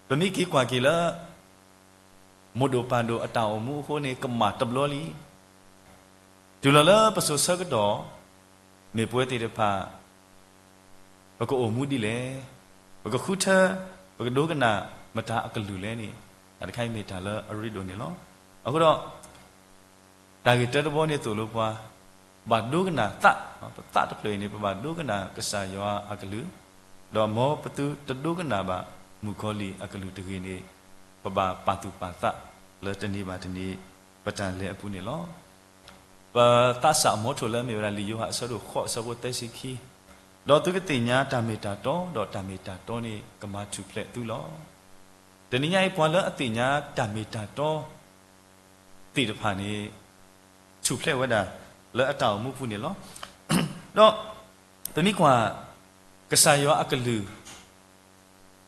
ပမ့ၢ်က့ၤကွၢ်က့ၤလၢ မိၢ်ဒိၣ်ပၢ်ဒိၣ်အတၢ်အိၣ်မူအဃိန့ၣ် ကမၣ်တဘျီလံ. တုၤလီၤလၢပစိၤဆၢကတီၢ် မ့ၢ်ပဝဲသ့ၣ်တဖၣ် ပကအိၣ်မူဒ်လဲၣ်, ပကဃုထၢ ပကဒိကနၣ်မတၤအကလုၢ်လဲၣ်န့ၣ် တၢ်တခါအံၤမ့ၢ်တၢ်လၢအရ့ဒိၣ်န့ၣ်လီၤ. အဃိဒီး တၢ်ဂ့ၢ်တၢတဘီန့ၣ်သိၣ်လိပှၤ ဘၣ်ဒိကနၣ်သး, ပသးတဖျၢၣ်အံၤန့ၣ် ပဘၣ်ဒိကနၣ်ကစၢ်ယွၤအကလုၢ်, ဒီးမ်ပသုတဒိကနၣ်ဘၣ်မုၣ်ကီၤလံၢ်အကလုၢ်တဂ့ၤန့ၣ် ပဘၣ်ပာ်သူၣ်ပာ်သးလၢတနံၤဘၣ်တနံၤ ပတၢ်လဲၤအပူၤန့ၣ်လီၤ. ပသးစၢ်အမီထိၣ်လၢအမ့ၢ်ဝဲဒၣ်လံာ်ယိၤဟၣ်အဆၢဒိၣ်ဃိးအဆၢဖိသၢဆံခံ, ဒီးသုကသ့ၣ်ညါတၢ်မ့ၢ်တၢ်တီ, ဒီးတၢ်မ့ၢ်တၢ်တီန့ၣ် ကမၤထူၣ်ဖျဲးသုလီၤ. တနံၤညါအံၤပှၤလၢအသ့ၣ်ညါတၢ်မ့ၢ်တၢ်တီ သ့ၣ်တဖၣ်န့ၣ် ထူၣ်ဖျဲးဝဲဒၣ်လၢအတၢ်အိၣ်မူပူၤန့ၣ်လီၤ. ဒီး ပမ့ၢ်ကွၢ် ကစၢ်ယွၤအကလုၢ်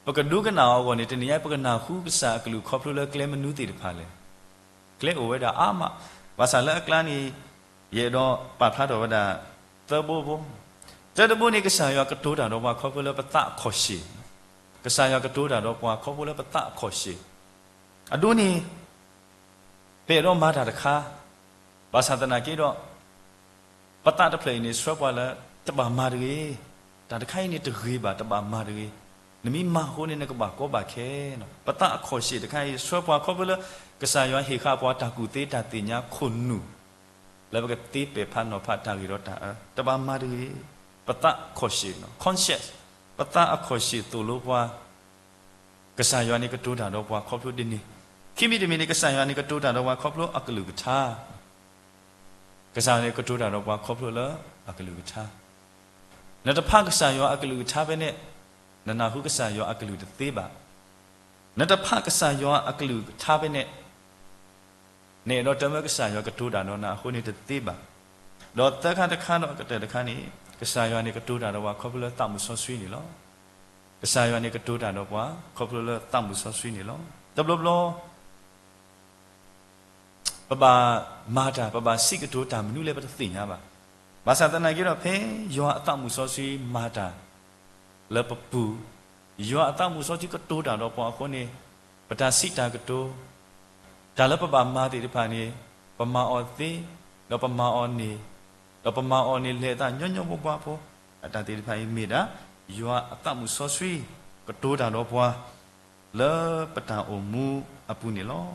ပကဒိကနၣ်အီၤအဂီၢ်န့ၣ် တနံၤညါအံၤ ပကနၢ်ဟူကစၢ်အကလုၢ်ခီဖျိလၢကျဲမနုၤသ့ၣ်တဖၣ်လဲၣ်. ကျဲအိၣ်ဝဲဒၣ်အါမး, ဘၣ်ဆၣ်လၢအကျါန့ၣ် ယအဲၣ်ဒိးပာ်ဖျါထီၣ်ဝဲဒၣ် သၢဘိဘိ, တၢတဘိန့ၣ် ကစၢ်ယွၤကတိၤတၢ်ဒီးပှၤခီဖျိလၢပသးအခီၣ်ရှ့ၣ်, ကစၢ်ယွၤကတိၤတၢ်ဒီးပှၤခီဖျိလၢပသးအခီၣ်ရှ့ၣ်, အဒိန့ၣ် ပအဲၣ်ဒိးမၤတၢ်တခါ, ဘၣ်ဆၣ်သနာ်က့ဒီး ပသးတဖျၢၣ်အံၤန့ၣ် ဆှၢပှၤလၢတဘၣ်မၤတဂ့ၤ, တၢ်တခါအံၤန့ၣ်တဂ့ၤဘၣ်, တဘၣ်မၤတဂ့ၤ, နမ့ၢ်မၤအဃိန့ၣ် နကဘၣ်ကီဘၣ်ခဲနီၤ. ပသးအခီၣ်ရှ့ၣ်တခါအံၤ ဆှၢပှၤခီဖျိလၢ ကစၢ်ယွၤဟ့ၣ်ဃာ်ပှၤတၢ်ကူၣ်သ့တၢ်သ့ၣ်ညါခိၣ်နူာ် လၢပကသ့ပဲာ်ဖးနီၤဖးတၢ်ဂ့ၤဒီးတၢ်အၢ, တဘၣ်မၤတဂ့ၤ. ပသးအခီၣ်ရှ့ၣ်နီၤ, conscience, ပသးအခီၣ်ရှ့ၣ်သိၣ်လိပှၤ ကစၢ်ယွၤန့ၣ်ကတိၤတၢ်ဒီးပှၤခီဖျိဒ်န့ၣ်, ခံမံၤတမံၤန့ၣ် ကစၢ်ယွၤန့ၣ်ကတိၤတၢ်ဒီးပှၤခီဖျိအကလုၢ်ကထါ, ကစၢ်ယွၤန့ၣ်ကတိၤတၢ်ဒီးပှၤခီဖျိလၢအကလုၢ်ကထါ. နတဖးကစၢ်ယွၤအကလုၢ်ကထါဖဲန့ၣ်, နနၢ်ဟူကစၢ်ယွၤအကလုၢ်တသ့ဘၣ်. နတဖးကစၢ်ယွၤအကလုၢ်ကထါဖဲန့ၣ်, နအဲၣ်ဒိးတမၢကစၢ်ယွၤကတိၤတၢ်ဒီးနၤအဃိန့ၣ်တသ့ဘၣ်. ဒီးသၢခါတခါဒီးအကတၢၢ်တခါန့ၣ်, ကစၢ်ယွၤန့ၣ်ကတိၤတၢ်ဒီးပှၤခီဖျိလၢသးမုၢ်စီဆှံန့ၣ်လီၤ. ကစၢ်ယွၤန့ၣ်ကတိၤတၢ်ဒီးပှၤခီဖျိလၢသးမုၢ်စီဆှံန့ၣ်လီၤ. တဘျီဘျီ ပဘၣ်မၤတၢ်, ပဘၣ်စံးကတိၤတၢ်မနုၤလဲၣ်ပတသ့ၣ်ညါဘၣ်. ဘၣ်ဆၣ်သနာ်က့ဒီး ဖဲယွၤအသးမုၢ်စီဆှံမၤတၢ်လၢပပူၤ, ယွၤအသးမုၢ်စီဆှံကတိၤတၢ်ဒီးပှၤအဃိန့ၣ်, ပတၢ်စံးတၢ်ကတိၤ, တၢ်လၢပဘၣ်မၤသ့ၣ်တဖၣ်န့ၣ်, ပမၤအီၤသ့, ဒီးပမၤအီၤန့ၣ်, ဒီးပမၤအီၤန့ၣ်လဲၤအသးညီညီဘှါဘှါဖိ, အတၢ်သ့ၣ်တဖၣ်အံၤမ့ၢ်ဒၣ် ယွၤအသးမုၢ်စီဆှံကတိၤတၢ်ဒီးပှၤ လၢပတၢ်အိၣ်မူအပူၤန့ၣ်လီၤ.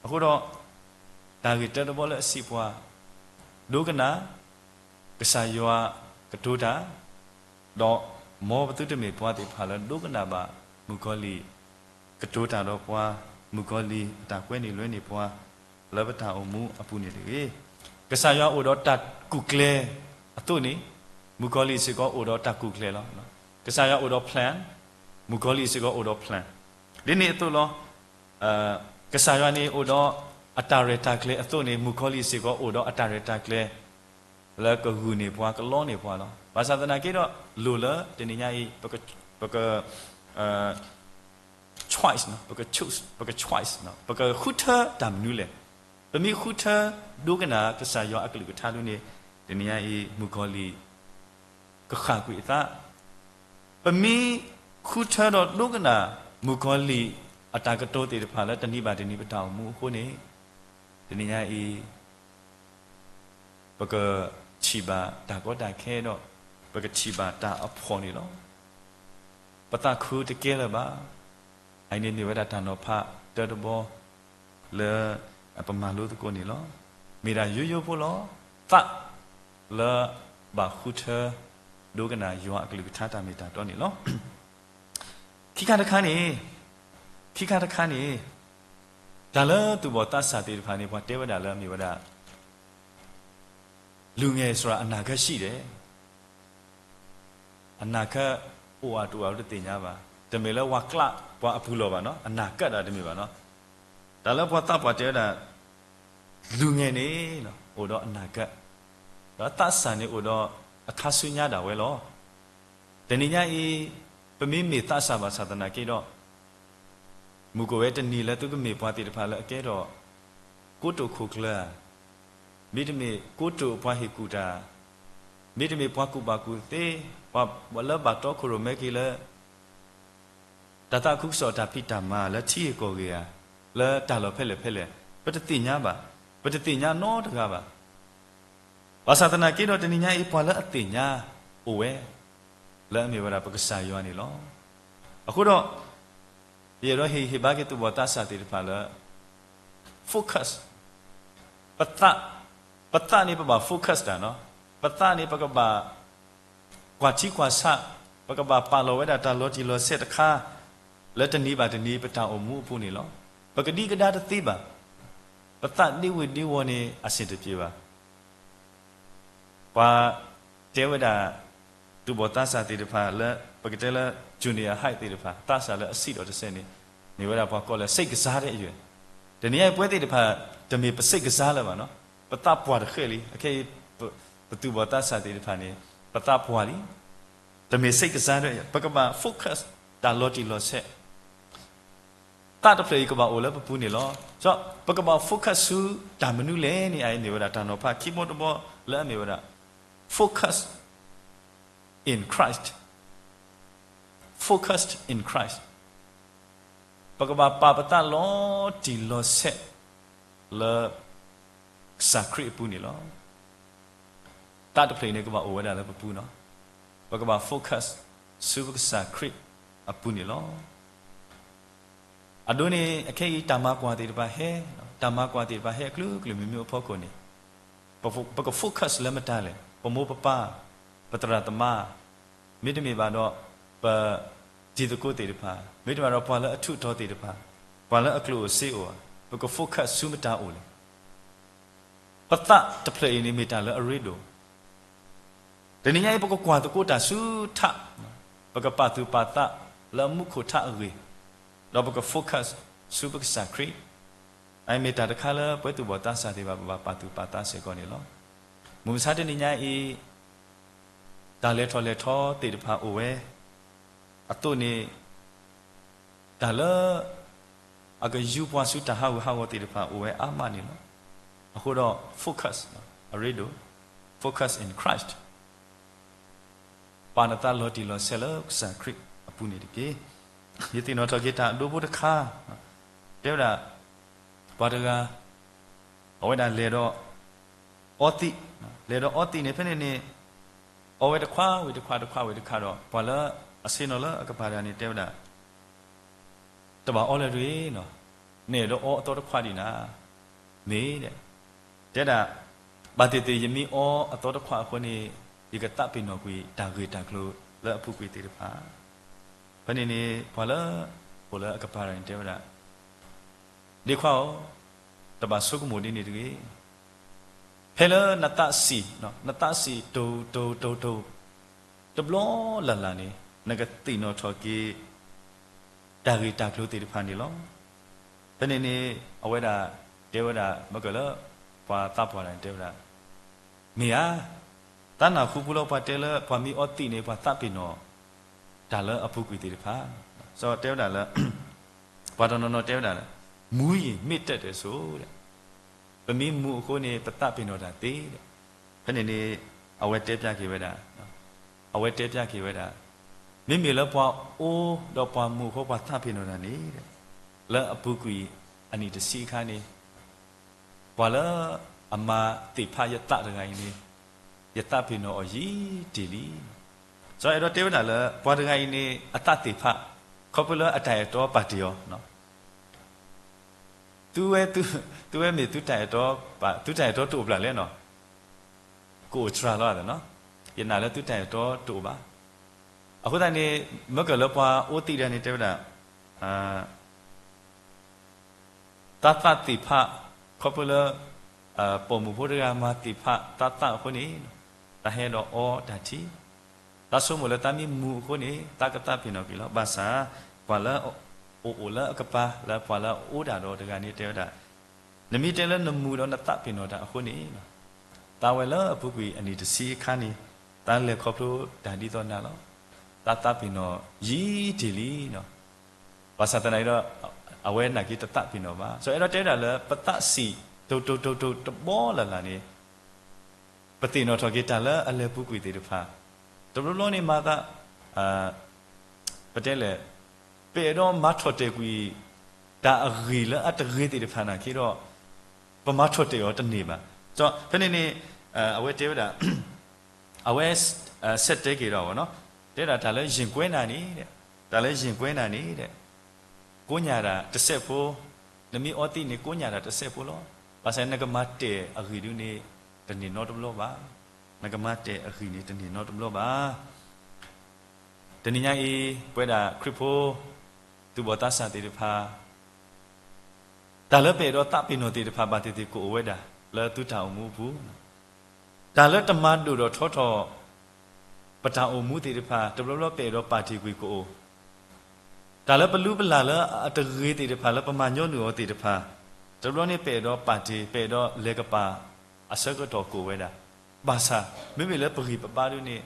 အဃိဒီး တၢ်ဂ့ၢ်တၢတဘီလၢအစံးပှၤ, ဒိကနၣ် ကစၢ်ယွၤကတိၤတၢ်, ဒီးမ်ပသုတမ့ၢ်ပှၤသ့ၣ်တဖၣ်လၢဒိကနၣ်ဘၣ် မုၣ်ကီၤလံၢ်ကတိၤတၢ်ဒီးပှၤ, မုၣ်ကီၤလံၢ်အတၢ်ကွဲန့ၣ်လွဲန့ၢ်ပှၤ လၢပတၢ်အိၣ်မူအပူၤန့ၣ်တဂ့ၤ. ကစၢ်ယွၤအိၣ်ဒီးတၢ်ကူၣ်ကျဲၤအသိးန့ၣ်, မုၣ်ကီၤလံၢ်စ့ၢ်ကီးအိၣ်ဒီးတၢ်ကူၣ်ကျဲၤလီၤ. ကစၢ်ယွၤအိၣ်ဒီး plan, မုၣ်ကီၤလံၢ်စ့ၢ်ကီးအိၣ်ဒီး plan. ဒ်န့ၣ်အသိးလီၤ. ကစၢ်ယွၤန့ၣ်အိၣ်ဒီးအတၢ်ရဲၣ်တၢ်ကျဲၤအသိးန့ၣ်, မုၣ်ကီၤလံၢ်စ့ၢ်ကီးအိၣ်ဒီးအတၢ်ရဲၣ်တၢ်ကျဲၤ လၢကဂုာ်န့ၢ်ပှၤ ကလီန့ၢ်ပှၤလီၤ. ဘၣ်ဆၣ်သနာ်က့ဒီး လိၣ်လၢတနံၤညါအံၤ ပက choice, ပက choose, ပက choice, ပကဃုထၢတၢ်မနုၤလဲၣ်. ပမ့ၢ်ဃုထၢဒိကနၣ်ကစၢ်ယွၤအကလုၢ်ကထါဒ်န့ၣ်, တနံၤညါအံၤ မုၣ်ကီၤလံၢ် ကဃၣ်ကွံာ်အသး. ပမ့ၢ်ဃုထၢဒီးဒိကနၣ် မုၣ်ကီၤလံၢ်အတၢ်ကတိၤသ့ၣ်တဖၣ်လၢတနံၤဘၣ်တနံၤပတၢ်အိၣ်မူအဃိန့ၣ်, တနံၤညါအံၤ ပကထံၣ်ဘၣ်တၢ်ကီတၢ်ခဲဒီး ပကထံၣ်ဘၣ်တၢ်အဖှီၣ်န့ၣ်လီၤ. ပသးခုတကဲလၢၤဘၣ်. အအံၤန့ၣ်မ့ၢ်ဝဲဒၣ်တၢ်နီၤဖးတၢတဘီ လၢပမၤလိသကိးန့ၣ်လီၤ. မ့ၢ်ဒၣ်ယိယိဖိလီၤ. သးလၢဘၣ်ဃုထၢ ဒိကနၣ်ယွၤအကလုၢ်ကထါတၢ်မ့ၢ်တၢ်တီန့ၣ်လီၤ. ခံခါတခါန့ၣ်, ခံခါတခါန့ၣ်, တၢ်လၢသူၣ်ဘီၣ်သးစၢ်သ့ၣ်တဖၣ်န့ၣ် ပှၤတဲဝဲဒၣ်လၢအမ့ၢ်ဝဲဒၣ် လူငယ်ဆိုတာ အနာဂတ်ရှိတယ်. အနာဂတ်အိၣ်အတအိၣ်အတသ့ၣ်ညါဘၣ်. တမ့ၢ်လၢပှၤကျးပှၤအပူၤလီၢ်ဘၣ်နီၤ, အနာဂတ်ဒၣ်တမ့ၢ်ဘၣ်နီၤ. တၢ်လၢပှၤသးပှၢ်တဲဝဲဒၣ် လူငယ်န့ၣ် အိၣ်ဒီးအနာဂတ်, ဒီးသးစၢ်န့ၣ်အိၣ်ဒီးအခါဆူညါဒၣ်ဝဲလီၤ. တနံၤညါအံၤ ပမ့မ့ၢ်သးစၢ်ဘၣ်ဆၣ်သနာ်က့ဒီး မုၢ်ကအိၣ်ဝဲတနံၤလၢသုကမ့ၢ်ပှၤသ့ၣ်တဖၣ်လၢအကဲထီၣ် ကိတိာ်ခိၣ်ကျၢၢ်ဧါ, မ့တမ့ၢ်ကိတိာ်အပှၤဟ့ၣ်ကူၣ်တၢ်, မ့တမ့ၢ်ပှၤကူၣ်ဘၣ်ကူၣ်သ့, ပှၤလၢဘၣ်တီခိၣ်ရိၣ်မဲက့ၤလၢ တၢ်သးခုကစီၣ်တၢ်ဖံးတၢ်မၤလၢထံဂ့ၢ်ကီၢ်ဂ့ၢ်ဧါ, လၢတၢ်လီၢ်ဖဲလဲၣ်ဖဲလဲၣ်, ပတသ့ၣ်ညါဘၣ်, ပတသ့ၣ်ညါနီတဂၤဘၣ်. ဘၣ်ဆၣ်သနာ်က့ဒီးတနံၤညါအံၤ ပှၤလၢအသ့ၣ်ညါအိၣ်ဝဲ လၢအမ့ၢ်ဝဲဒၣ်ပကစၢ်ယွၤန့ၣ်လီၤ. အဃိဒီး ယအဲၣ်ဒိးဟ့ၣ်ဟ့ၣ်ဘါက့ၤသူၣ်ဘီၣ်သးစၢ်သ့ၣ်တဖၣ်လၢ focus ပသး, ပသးန့ၣ်ပဘၣ် focus တၢ်နီၤ, ပသးန့ၣ်ပကဘၣ် ကွၢ်ထံကွၢ်ဆး, ပကဘၣ်ပာ်လီၤဝဲဒၣ်တၢ်လီၤတံၢ်လီၤဆဲးတခါ လၢတနံၤဘၣ်တနံၤပတၢ်အိၣ်မူအပူၤန့ၣ်လီၤ. ပကဒံကဒါတသ့ဘၣ်. ပသးဒ့ဝ့ၤဒ့ဝီၤန့ၣ် အဆင်တပြေဘၣ်. ပှၤတဲဝဲဒၣ် သူၣ်ဘီၣ်သးစၢ်သ့ၣ်တဖၣ်လၢ ပကတဲလၢ junior high သ့ၣ်တဖၣ် သးစၢ်လၢအဆံးဒီးတစဲးန့ၣ် မ့ၢ်ဝဲဒၣ်ပှၤကိးလၢ စိတ်ကစားတဲ့အရွယ်. တနံၤအံၤပဝဲသ့ၣ်တဖၣ် တမ့ၢ်ပစိတ်ကစားလၢၤဘၣ်နီၤ. ပသးပှၢ်တဃဲၣ်လံ. အခဲအံၤ ပသူၣ်ဘီၣ်သးစၢ်သ့ၣ်တဖၣ်န့ၣ် ပသးပှၢ်လံ. တမ့ၢ်စိတ်ကစားဒီး ပကဘၣ် focus တၢ်လီၤတံၢ်လီၤဆဲး သးတဖျၢၣ်အံၤကဘၣ်အိၣ်လၢပပူၤန့ၣ်လီၤ. ပကဘၣ် focus ဆူတၢ်မနုၤလဲၣ်န့ၣ် အအံၤမ့ၢ်ဝဲဒၣ်တၢ်နီၤဖးခံဘီတဘီလၢအမ့ၢ်ဝဲဒၣ် focus in Christ, focus in Christ. ပကဘၣ်ပာ်ပသးလီၤတံၢ်လီၤဆဲးလၢကစၢ်ခရံာ်အပူၤန့ၣ်လီၤ. သးတဖျၢၣ်အံၤန့ၣ် ကဘၣ်အိၣ်ဝဲဒၣ်လၢပပူၤနီၤ. ပကဘၣ် focus ဆူပကစၢ်ခရံာ်အပူၤန့ၣ်လီၤ. အဒိန့ၣ် အခဲအံၤ တၢ်မၤကွၢ်သ့ၣ်တဖၣ်ဟဲ, တၢ်မၤကွၢ်သ့ၣ်တဖၣ်ဟဲအကလုာ်ကလုာ်မံၤမံၤအဖီခိၣ်န့ၣ်, ပက focus လၢမတၤလဲၣ်, ပမိၢ်ပပၢ်, ပသရၣ်သမါ, မ့တမ့ၢ်ဘၣ်ဒီး ပတံၤသကိးသ့ၣ်တဖၣ်, မ့တမ့ၢ်ဘၣ်ဒီးပှၤလၢအထူးအတီၤသ့ၣ်တဖၣ်, ပှၤလၢအကျိၣ်အိၣ်စ့အိၣ်ဧါ, ပက focus ဆူမတၤအိၣ်လဲၣ်. ပသးတဖျၢၣ်အံၤန့ၣ် မ့ၢ်တၢ်လၢအရ့ဒိၣ်. တနံၤညါအံၤ ပကကွၢ်သကိးတၢ်ဆူထး, ပကပာ်သူၣ်ပာ်သးလၢမူခိၣ်ထးအဂ့ၢ်, ဒီးပက focus ဆူပကစၢ်ခရံာ်, အမ့ၢ်တၢ်တခါလၢပဝဲသူၣ်ဘီၣ်သးစၢ်သ့ၣ်တဖၣ် ပဘၣ်ပာ်သူၣ်ပာ်သးစ့ၢ်ကီးန့ၣ်လီၤ. မုၢ်မဆါတနံၤညါအံၤ တၢ်လဲၤထီၣ်လဲၤထီသ့ၣ်တဖၣ်အိၣ်ဝဲအသိးန့ၣ်, တၢ်လၢအကယူပှၤဆူတၢ်ဟးဂူာ်ဟးဂီၤသ့ၣ်တဖၣ်အိၣ်ဝဲအါမးန့ၣ်လီၤ. အဃိဒီး focus အရ့ဒိၣ်, focus in Christ, ပာ်နသးလီၤတံၢ်လီၤဆဲးလၢကစၢ်ခရံာ်အပူၤန့ၣ်တက့ၢ်. ယသ့ၣ်နီၣ်ထီၣ်က့ၤတၢ်အဒိဖိတခါ, တဲဝဲဒၣ် ပှၤတဂၤ အဝဲဒၣ်လဲၤဒီးအီသံး, လဲၤဒီးအီသံးန့ၣ် ဖဲန့ၣ်န့ၣ် အီဝဲတခွးဝံၤတခွး တခွးဝံၤတခွးဒီး ပှၤလၢအဆ့ၣ်နီၤလၢအကပၤတဂၤန့ၣ် တဲဝဲဒၣ် တဘၣ်အီလၢၤတဂ့ၤနီၤ, နအဲၣ်ဒိးအီအသီတခွးဒံးနၤ, မ့ၢ်ဒဲး, တဲဒၣ် ဘၣ်သ့ၣ်သ့ၣ်ယမ့ၢ်အီအသီတခွးအဃိန့ၣ် ယကသးပ့ၤနီၣ်ကွံာ်တၢ်ဂ့ၢ်တၢ်ကျိၤလၢအပူၤကွံာ်သ့ၣ်တဖၣ်. ဖဲန့ၣ်န့ၣ် ပှၤလၢအိၣ်လၢအကပၤတဂၤန့ၣ် တဲဝဲဒၣ် ဒ့ခွါဧၢ, တဘၣ်ဆိကမိၣ်ဒ်န့ၣ်တဂ့ၤ. ဖဲလၢနသးဆံး, နသးဆံးတိၢ်တိၢ်တိၢ်တိၢ် တဘျီလၢ်လၢ်န့ၣ် နကသ့ၣ်နီၣ်ထီၣ်က့ၤ တၢ်ဂ့ၢ်တၢ်ကျိၤသ့ၣ်တဖၣ်န့ၣ်လီၤ. ဖဲန့ၣ်န့ၣ် အဝဲဒၣ်တဲဝဲဒၣ် မ့ၢ်ကလၢ ပှၤသးပှၢ်တဂၤန့ၣ် တဲဝဲဒၣ် မ့ၢ်ဧါ, သးနၢ်ဟူပူၤလီၤ ပှၤတဲလၢပှၤမ့ၢ်အီသံးန့ၣ် ပှၤသးပ့ၤနီၣ် တၢ်လၢအပူၤကွံာ်သ့ၣ်တဖၣ်. စီၤတဲဝဲဒၣ်လၢ ပှၤတနီၤနီၤတဲဝဲဒၣ်လၢ မူရင်မ့ၢ်တတ်တယ်ဆို ပမ့ၢ်မူအဃိန့ၣ် ပသးပ့ၤနီၣ်တၢ်သ့. ဖဲန့ၣ်န့ၣ် အဝဲတဲပျးက့ၤဝဲဒၣ်, အဝဲတဲပျးက့ၤဝဲဒၣ် မ့မ့ၢ်လၢပှၤအီဒီးပှၤမူအဃိ ပှၤသးပ့ၤနီၣ်တၢ်န့ၣ် လၢအပူၤကွံာ်အနံၣ်တဆံအခါန့ၣ် ပှၤလၢအမၤသ့ၣ်ဖးယသးတဂၤအံၤန့ၣ် ယသးပ့ၤနီၣ်အီၤယံာ်တ့ၢ်လံ. စီၤအဲၣ်ဒိးတဲဝဲဒၣ်လၢ ပှၤတဂၤအံၤန့ၣ် အသးသ့ၣ်ဖး ခီဖျိလၢအတၢ်အဲၣ်တီပာ်တ့ၢ်အီၤ သုဝဲ, သုဝဲမ့ၢ်သုတၢ်အဲၣ်တီ, သုတၢ်အဲၣ်တီတအိၣ်ဘၣ်လဲၣ်နီၤ, ကအိၣ်စှၤလီၤနီၤ, ယနာ်လၢသုတၢ်အဲၣ်တီတအိၣ်ဘၣ်. အဃိသတးန့ၣ် မ့ၢ်ကလၢပှၤအီသံးတဂၤန့ၣ် တဲဝဲဒၣ် သးသးသ့ၣ်ဖး ခီဖျိလၢ ပိာ်မုၣ်ဖိတဂၤမၤသ့ၣ်ဖးသးသးအဃိန့ၣ် သးဟဲဒီးအီတၢ်ထံ, သးဆိကမိၣ်လၢသးမ့ၢ်မူအဃိန့ၣ် သးကသးပ့ၤနီၣ်ကွံာ်လီၤ. ဘၣ်ဆၣ် ပှၤလၢအအိၣ်လၢအကပၤ လၢပှၤလၢအအိၣ်ဒၣ်ဒီးတဂၤန့ၣ်တဲဝဲဒၣ်, နမ့ၢ်တဲလၢနမူဒီးနသးပ့ၤနီၣ်တၢ်အဃိန့ၣ် သးဝဲလၢအပူၤကွံာ်အနံၣ်တဆံအခါန့ၣ် သးလဲၤခီဖျိတၢ်ဒ်သိးနၤလီၤ. သးသးပ့ၤနီၣ်ယံာ်တ့ၢ်လံ. ဘၣ်ဆၣ်သနာ်က့ဒီး အဝဲနာ်က့တသးပ့ၤနီၣ်ဘၣ်. စီၤအဲၣ်ဒိးတဲဝဲဒၣ်လၢ ပသးဆံးတိၢ်တိၢ်တိၢ်တိၢ်တဘျီလၢ်လၢ်န့ၣ် ပသ့ၣ်နီၣ်ထီၣ်က့ၤတၢ်လၢအလဲၤပူၤကွံာ်သ့ၣ်တဖၣ်, တဘျီဘျီန့ၣ်မၤသး ပတဲလဲၣ်, ပအဲၣ်ဒိးမၤထီၣ်တဲာ်ကွံာ် တၢ်အဂ့ၢ်လၢအတဂ့ၤသ့ၣ်တဖၣ်နာ်က့ဒီး ပမၤထီၣ်တဲာ်အီၤတန့ၢ်ဘၣ်. ဖဲန့ၣ်န့ၣ် အဝဲတဲဝဲဒၣ် အဝဲ ဆဲးတဲက့ၤဒီး တဲဒၣ်တၢ်လၢယ့ၢ်ကွဲနၤန့ၣ်, တၢ်လၢယ့ၢ်ကွဲနၤန့ၣ် ကိးညၣ်တၢ်တစဲးဖိ, နမ့ၢ်အီသံးန့ၣ် ကိးညၣ်တၢ်တစဲးဖိလီၤ. ဘၣ်ဆၣ်နကမၤတဲာ်အဂ့ၢ်ဒုန့ၣ် တန့ၢ်နီတဘျီဘၣ်. နကမၤတဲာ်အဂ့ၢ်န့ၣ် တန့ၢ်နီတဘျီဘၣ်. တနံၤညါအံၤ ပဝဲဒၣ်ခရံာ်ဖိ သူၣ်ဘီၣ်သးစၢ်သ့ၣ်တဖၣ် တၢ်လၢပအဲၣ်ဒိးသးပ့ၤနီၣ်သ့ၣ်တဖၣ် ဘၣ်သ့ၣ်သ့ၣ်ကအိၣ်ဝဲဒၣ် လၢသုတၢ်အိၣ်မူအပူၤ, တၢ်လၢတမၤဒိၣ်ထီၣ်ထီထီၣ် ပတၢ်အိၣ်မူသ့ၣ်တဖၣ် တဘျီဘျီပအဲၣ်ဒိးပာ်တ့ၢ်ကွံာ်ကအိၣ်, တၢ်လၢပလုၢ်ပလၢ်လၢအတဂ့ၤသ့ၣ်တဖၣ် လၢပမၤညီနုၢ်အီၤသ့ၣ်တဖၣ် တဘျီန့ၣ်ပအဲၣ်ဒိးပာ်တ့ၢ် ပအဲၣ်ဒိးလဲၤကပၤအဆၢကတီၢ်ကအိၣ်ဝဲဒၣ်, ဘၣ်ဆၣ် မ့မ့ၢ်လၢပဂံၢ်ပဘါဒုန့ၣ်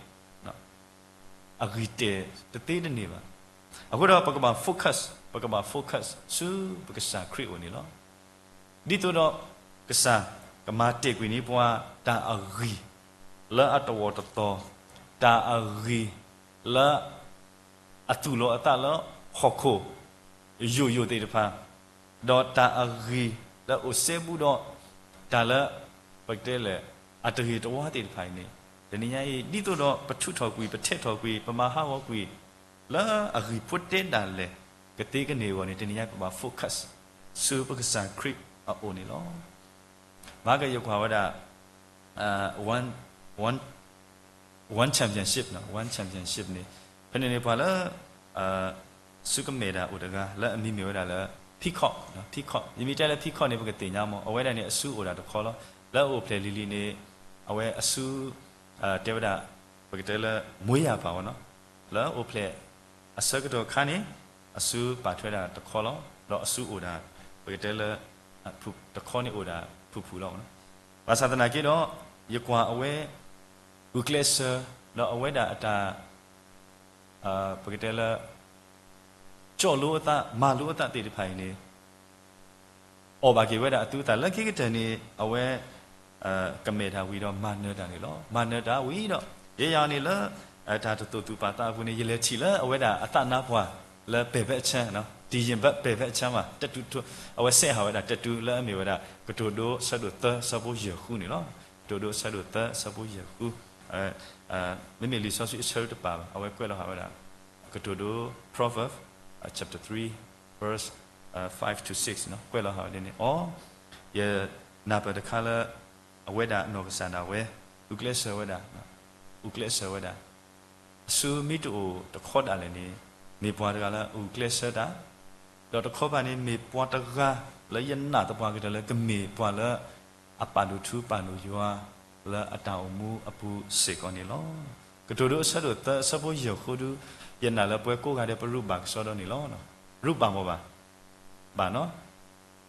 အဂံၢ်တဲာ်တသ့တန့ၢ်ဘၣ်. အဃိဒီးပကဘၣ် focus, ပကဘၣ် focus ဆူပကစၢ်ခရံာ်အအိၣ်န့ၣ်လီၤ. ဒ်သိးဒီးကစၢ်ကမၤတဲာ်ကွံာ်န့ၢ်ပှၤ တၢ်အဂံၢ်လၢအတဝီတသီ, တၢ်အဂံၢ်လၢ အသူၣ်လီၤအသးလၢဟီၣ်ခိၣ်ယိာ်ယိာ်သ့ၣ်တဖၣ်, ဒီးတၢ်အဂံၢ်လၢအိၣ်စဲဘူးဒီး တၢ်လၢ ပကတဲလဲၣ် အတဂ့ၤတဝါသ့ၣ်တဖၣ်အံၤန့ၣ် တနံၤညါအံၤ ဒ်သိးဒီးပထူးထီၣ်ကွံာ်, ပထဲးထီၣ်ကွံာ်, ပမၤဟးဂီၤကွံာ် လၢအဂံၢ်ဖိတဲဒၣ်လဲာ် ကသ့ကန့ၢ်အဂီၢ်န့ၣ် တနံၤညါပဘၣ် focus ဆူပကစၢ်ခရံာ်အအိၣ်န့ၣ်လီၤ. မဟါကယကွၢ်ဝဲဒၣ် one, one, one championship, one championship န့ၣ် ဖဲန့ၣ်န့ၣ်ပှၤလၢ ဆူကမဲာ်တၢ်အိၣ်တဂၤ လၢအမံၤမ့ၢ်ဝဲဒၣ်လၢ Peacock, Peacock, ယမ့ၢ်တဲလၢ Peacock န့ၣ် ပကသ့ၣ်ညါမး, အဝဲဒၣ်န့ၣ် အစုအိၣ်ဒၣ်တခီလီၤ. လၢအအိၣ်ဖျဲၣ်လံၤလံၤန့ၣ် အဝဲအစု တဲဝဲဒၣ် ပကတဲလၢ မွေးရာပါ ဘၣ်နီၤ, လၢအအိၣ်ဖျဲၣ်အဆၢကတီၢ်အခါန့ၣ် အစုပာ်ထွဲဒၣ်တခီလီၤ. ဒီးအစုအိၣ်ဒၣ် ပကတဲလၢ တခီန့ၣ်အိၣ်ဒၣ်ဖုၣ်ဖုၣ်လီၤ. ဘၣ်ဆၣ်သနာ်က့ဒီး ယကွၢ်အဝဲ ဂုာ်ကျဲးစၢး ဒီးအဝဲဒၣ်အတၢ် ပကတဲလၢ ကၠီၣ်လိအသး မၤလိအသးသ့ၣ်တဖၣ်အံၤန့ၣ် အီၣ်ဘၣ်က့ၤဝဲဒၣ်အသူအသၣ် လၢခံကတၢၢ်န့ၣ် အဝဲ ကမဲာ်တၢ်ဝံၤဒီးမၤနၢၤတၢ်န့ၣ်လီၤ. မၤနၢၤတၢ်ဝံၤဒီး ယဲယၤန့ၣ်လၢ တၢ်တသိၣ်သူၣ်ပာ်သးအပူၤန့ၣ် ယလဲၤထံၣ်လၢအဝဲဒၣ်အသးနါပှၢ် လၢပဲာ်ဘၢၣ်ဆၢ တီၣ်ယံၣ်ဘၢပဲာ်ဘၢၣ်ဆၢမး တတူၢ်ထူ အဝဲစဲးဟးဝဲဒၣ် တတူၢ် လၢအမ့ၢ်ဝဲဒၣ် ကတိၤဒိ အဆၢဒိၣ်သၢ အဆၢဖိယဲၢ်ဃုန့ၣ်လီၤ. ကတိၤဒိ အဆၢဒိၣ်သၢ အဆၢဖိယဲၢ်ဃု မ့မ့ၢ်လံာ်စီဆှံအဆၢတပာ်ဘၣ် အဝဲကွဲးလီၤဟးဝဲဒၣ် ကတိၤဒိ Proverbs chapter three verse five to six ကွဲးလီၤဟးဝဲဒ်န့ၣ် အီ ယနၢ်ပၢၢ်တခါလၢ အဝဲဒၣ်အနီၢ်ကစၢ်ဒၣ်ဝဲ ဂုာ်ကျဲးစၢးဝဲဒၣ် ဂုာ်ကျဲးစၢးဝဲဒၣ် အစုမ့ၢ်တအိၣ်တခီဒၣ်လဲာ်န့ၣ် မ့ၢ်ပှၤတဂၤလၢအဂုာ်ကျဲးစၢးတၢ် ဒီးတခီပၤန့ၣ် မ့ၢ်ပှၤတဂၤလၢယနာ်သပှၢ်ကတၢၢ်လၢကမ့ၢ်ပှၤလၢ အပာ်ဒိၣ်ထူပာ်ဒိၣ်ယွၤ လၢအတၢ်အိၣ်မူအပူၤစ့ၢ်ကီးန့ၣ်လီၤ. ကတိၤဒိအဆၢဒိၣ်သၢ အဆၢဖိယဲၢ်ဃုဒု ယနာ်လၢပှၤကိးဂၤဒဲးပရူးဘၣ်ကစီဒီန့ၣ်လီၤ. ရူးဘၣ်မ့ၢ်ဘၣ် ဘၣ်နီၤ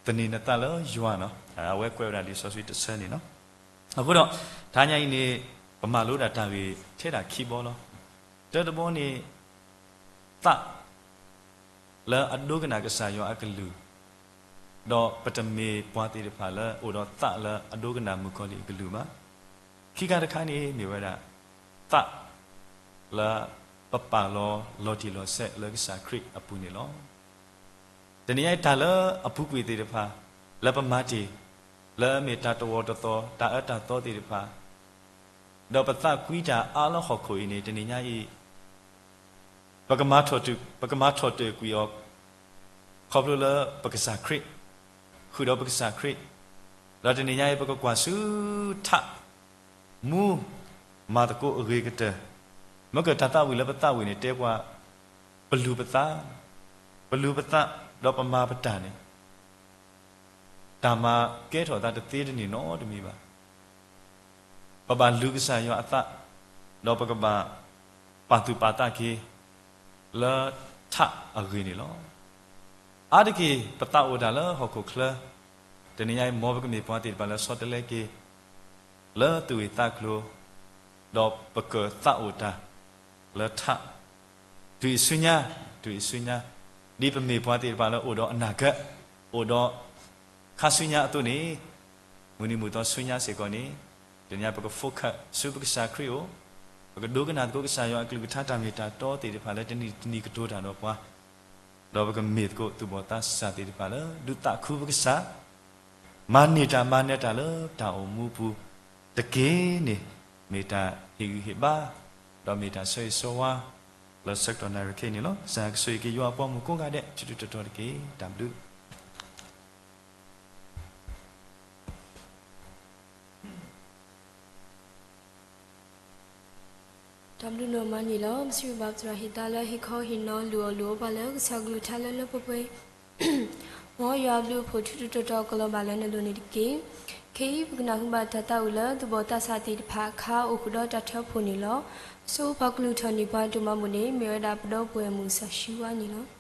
သန့ၤနသးလၢယွၤနီၤ အဝဲကွဲးဝဲဒၣ်လံာ်စီဆှံတဆၢန့ၣ်နီၤ. အဃိဒီး တဟါညါအံၤန့ၣ် ပမၤလိဒၣ်တၢ်ဂ့ၢ်ထဲဒၣ်ခံဘီလီၤ. တၢတဘီန့ၣ် သး လၢအဒိကနၣ်ကစၢ်ယွၤအကလုၢ်, ဒီးပတမ့ၢ်ပှၤသ့ၣ်တဖၣ်လၢအိၣ်ဒီးသးလၢအဒိကနၣ်မုၣ်ကီၤလံၢ်အကလုၢ်ဘၣ်. ခံခါတခါန့ၣ်မ့ၢ်ဝဲဒၣ် သး လၢပပာ်လီၤလီၤတံၢ်လီၤဆဲးလၢကစၢ်ခရံာ်အပူၤန့ၣ်လီၤ. တနံၤညါအံၤတၢ်လၢအပူၤကွံာ်သ့ၣ်တဖၣ် လၢပမၤတ့ၢ် လၢအမ့ၢ်တၢ်တဝီတသီ တၢ်အၢတၢ်သီသ့ၣ်တဖၣ် ဒီးပသးကွံတၢ်အါလၢဟီၣ်ခိၣ်အံၤန့ၣ် တနံၤညါအံၤ ပကမၤထီၣ်တၢၢ်ကွံာ်အီၤ ခီဖျိလၢပကစၢ်ခရံာ် ဃုာ်ဒီးပကစၢ်ခရံာ်, ဒီးတနံၤညါအံၤ ပကကွၢ်ဆူထး မူ မၤသကိးအဂ့ၤကတၢၢ်, မ့ၢ်ကတၢ်သးဝံၣ်လၢပသးဝံၣ်န့ၣ် တဲပှၤ ပလူၤပသး, ပလူၤပသး ဒီးပမၤပတၢ်န့ၣ် တၢ်မၤကဲထီၣ်အသးတသ့တန့ၢ်နီတမံၤဘၣ်. ပဘၣ်လူၤကစၢ်ယွၤအသး, ဒီးပကဘၣ်ပာ်သူၣ်ပာ်သးက့ၤ လၢထးအဂ့ၢ်န့ၣ်လီၤ. အါတက့ၢ် ပသးအိၣ်တၢ်လၢဟီၣ်ခိၣ်ချၢ, တနံၤညါအံၤ မ်ပကမ့ၢ်ပှၤသ့ၣ်တဖၣ်လၢဆီတလဲက့ၤ လၢသူၣ်ဂ့ၢ်သးကျိၤ, ဒီးပကသးအိၣ်တၢ်လၢထး တုၤအံၤဆူညါ, တုၤအံၤဆူညါ, ဒ်ပမ့ၢ်ပှၤသ့ၣ်တဖၣ်လၢအိၣ်ဒီးအနၢ်ကၢး, အိၣ်ဒီးခါဆူညါအသိးန့ၣ်, မုၢ်နံၤမုၢ်သီဆူညါစ့ၢ်ကီးန့ၣ်, တနံၤညါပက focus ဆူပကစၢ်ခရံာ်အအိၣ်, ပကဒိကနၣ်သကိးကစၢ်ယွၤအကလုၢ်ကထါတၢ်မ့ၢ်တၢ်တီသ့ၣ်တဖၣ်လၢတနံၤတနံၤကတိၤတၢ်ဒီးပှၤ, ဒီးပကမ့ၢ်သကိးသူၣ်ဘီၣ်သးစၢ်သ့ၣ်တဖၣ်လၢ ဒုးသးခုပကစၢ် မၤန့ၢ်တၢ်မၤနၢၤတၢ်လၢတၢ်အိၣ်မူပူၤတက့ၢ်န့ၣ်, မ့ၢ်တၢ်ဟ့ၣ်ဂံၢ်ဟ့ၣ်ဘါ, ဒီးမ့ၢ်တၢ်ဆၢဂ့ၤဆၢဝါ လၢဆၢကတီၢ်နၣ်ရံၣ်ခဲအံၤန့ၣ်လီၤ. ကစၢ်ကဆိၣ်ဂ့ၤက့ၤယွၤအပှၤမုၣ်ကိးဂၤဒဲး ထူထူတီတီတက့ၢ်. တၢ်ဘျုး တၢ်ဘျုးဒိၣ်မးန့ၣ်လီၤ. ပစံးဘျုးဘၣ်ပသရၣ်ဟ့ၣ်သါလၢဟ့ၣ်ခီဟ့ၣ်နီၤလိာ်အီၤလိာ်အီၤပှၤလၢကစၢ်ကလုၢ်ကထါလၢလၢပှဲၤပှဲၤ, မ်ယွၤအဘျုးအဖှိၣ်ထူထူတီတီကလီၤဘၣ်လၢနလိၤန့ၣ်တက့ၢ်. ခဲအံၤပကနၢ်ဟူဘၣ်တၢ်သးဝံၣ်လၢသူၣ်ဘီၣ်သးစၢ်သ့ၣ်တဖၣ်အခါ အိၣ်ဃုာ်ဒီးတၢ်ထၢဖှိၣ်န့ၣ်လီၤ. ဆိပှၤကလုၢ်ထီၣ်န့ၢ်ပှၤဒိၣ်မးမုၢ်န့ၣ် မ့ၢ်ဝဲဒၣ်ပဒီပုၢ်ဝဲၢ်မုၣ်စၢ်ဆှံဝါန့ၣ်လီၤ.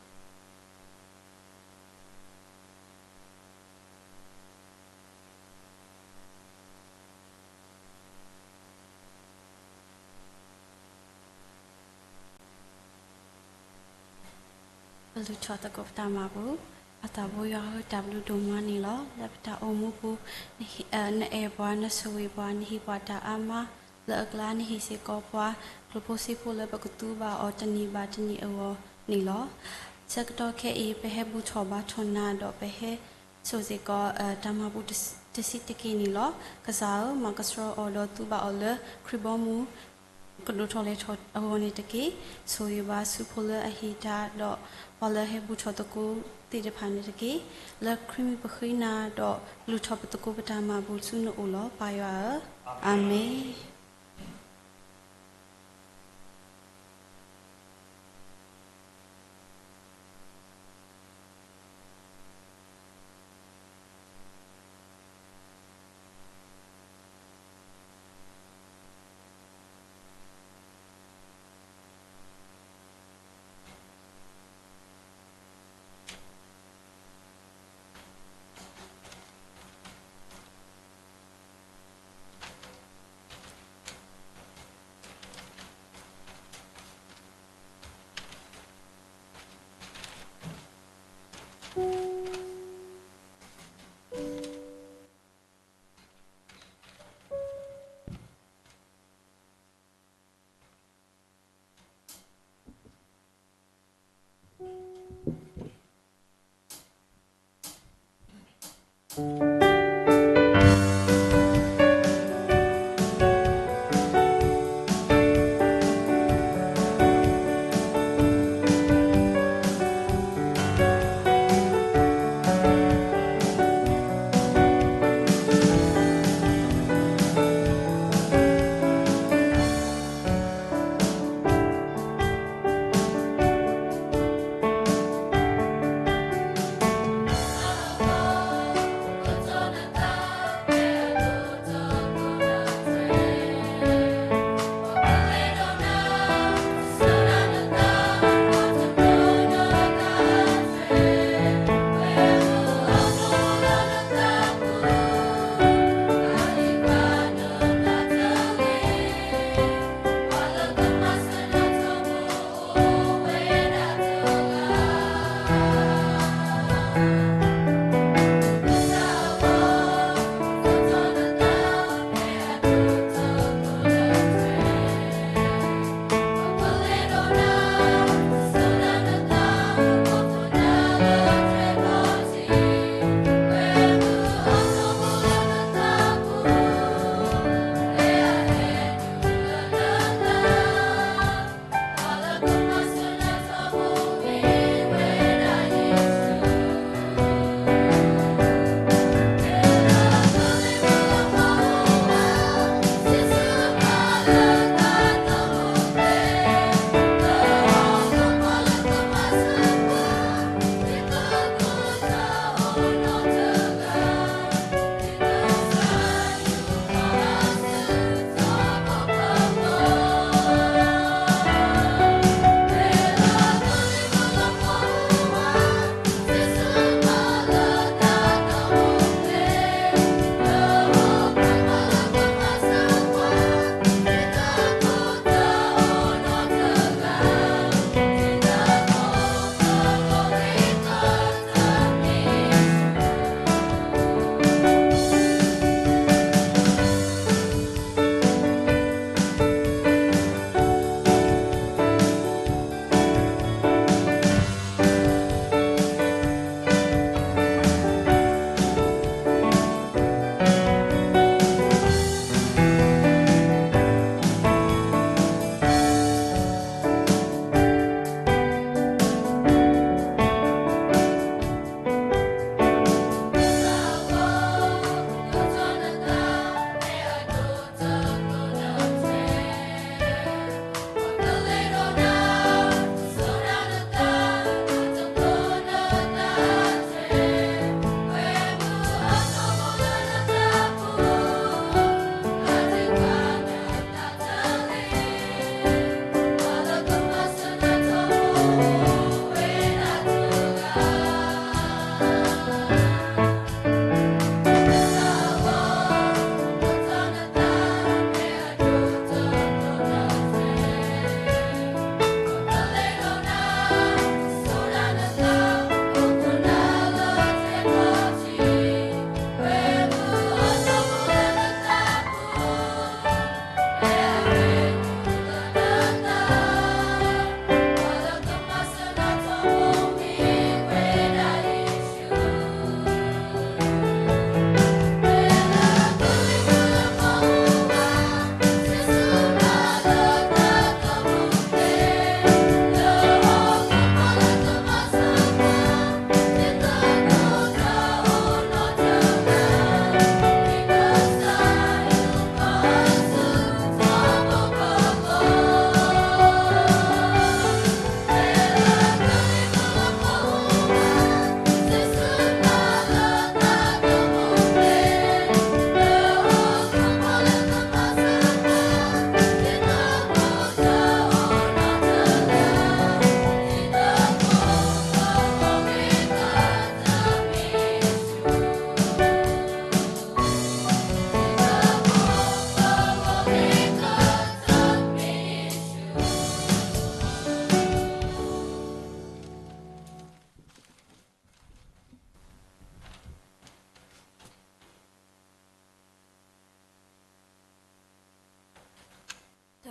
ပလုၢ်ထီၣ်သကိးပတၢ်မၤပူၤ, ပၢ်သးဘိယွၤဧၢ, တၢ်ဘျုးဒိၣ်မးန့ၣ်လီၤ. လၢပတၢ်အိၣ်မူပူၤ, နအဲၣ်ပှၤ, နဆိၣ်ဂ့ၤပှၤ, နဟ့ၣ်ပှၤတၢ်အါမး, လၢအကျါနဟ့ၣ်စ့ၢ်ကီးပှၤ ကျိၣ်ဖိစ့ဖိလၢပကသူဘၣ်အီၤတနံၣ်ဘၣ်တနံၣ်အဂီၢ်န့ၣ်လီၤ. ဆၢကတီၢ်ခဲအံၤ ပဟဲဘူၣ်ထီၣ်ဘါထီၣ်နၤ ဒီးပဟဲစိာ်စ့ၢ်ကီး တၢ်မၤပူၤတ တဆံးတက့ၢ်န့ၣ်လီၤ. ကစၢ်ဧၢ, မၤကဆှီအီၤဒီးသူဘၣ်အီၤလၢခရံာ်ဘီမုၢ် ကဒိၣ်ထီၣ်လဲၤထီၣ်အဂီၢ်န့ၣ်တက့ၢ်. ဆိၣ်ဂ့ၤဘၣ်ဆူဖိလၢအဟ့ၣ်တၢ်, ဒီးပှၤလၢအဟဲဘူၣ်ထီၣ်သကိးသ့ၣ်တဖၣ်န့ၣ်တက့ၢ်. လၢခရံာ်မံၤပဃ့နၤ, ဒီးလူၤထီၣ်ပသကိးပတၢ်မၤဘူၣ်ဆူနအိၣ်လီၤ. ပၢ်ယွၤဧၢ, အၤမ့ၣ်.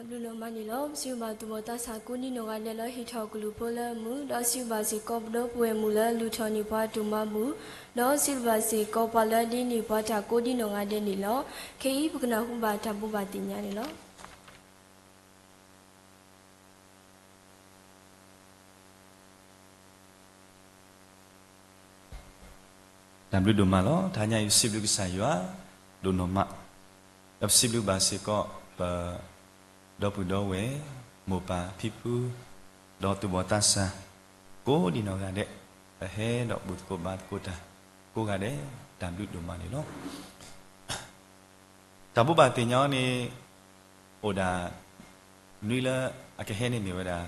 ဘျုးနီၢ်မးန့ၣ်လီၤ. ပစံးဘျုးဘၣ်သူၣ်ဘီၣ်သးစၢ်ကိးဒံနီၢ်ဂၤဒဲးလၢဟ့ၣ်ထီၣ်ကလုၢ်ဖိလၢအမုာ်, ဒီးစံးဘျုးဘၣ်စ့ၢ်ကီးပဒီပုၢ်ဝဲၢ်မုၣ်လၢလူၤထီၣ်န့ၢ်ပှၤတိၢ်မၤဘူၣ်, ဒီးစံးဘျုးဘၣ်စ့ၢ်ကီးပှၤလၢအဒ့န့ၢ်ပှၤတၢ်ကိးဒံနီၢ်ဂၤဒဲးန့ၣ်လီၤ. ခဲအံၤပကနၢ်ဟူဘၣ်တၢ်ဘိးဘၣ်သ့ၣ်ညါန့ၣ်လီၤ. တၢ်ဘျုးဒိၣ်မးလီၤ. တဟါညါအံၤ ပစံးဘျုးကစၢ်ယွၤဒိၣ်နီၢ်မး, ဒီးပစံးဘျုးဘၣ်စ့ၢ်ကီး ပဒီပုၢ်ဒီဝဲၢ်, မိၢ်ပၢ်ဖံဖု, ဒီးသူၣ်ဘီၣ်သးစၢ် ကိးဒံနီၢ်ဂၤဒဲး, ပဟဲဒီးဘူၣ်သကိးဘါသကိးတၢ်ကိးဂၤဒဲး, တၢ်ဘျုးဒိၣ်မးန့ၣ်လီၤ. တၢ်ဘိးဘၣ်သ့ၣ်ညါအီၤန့ၣ် အိၣ်ဒၣ် နွံလၢအကဟဲန့ၣ်မ့ၢ်ဝဲဒၣ်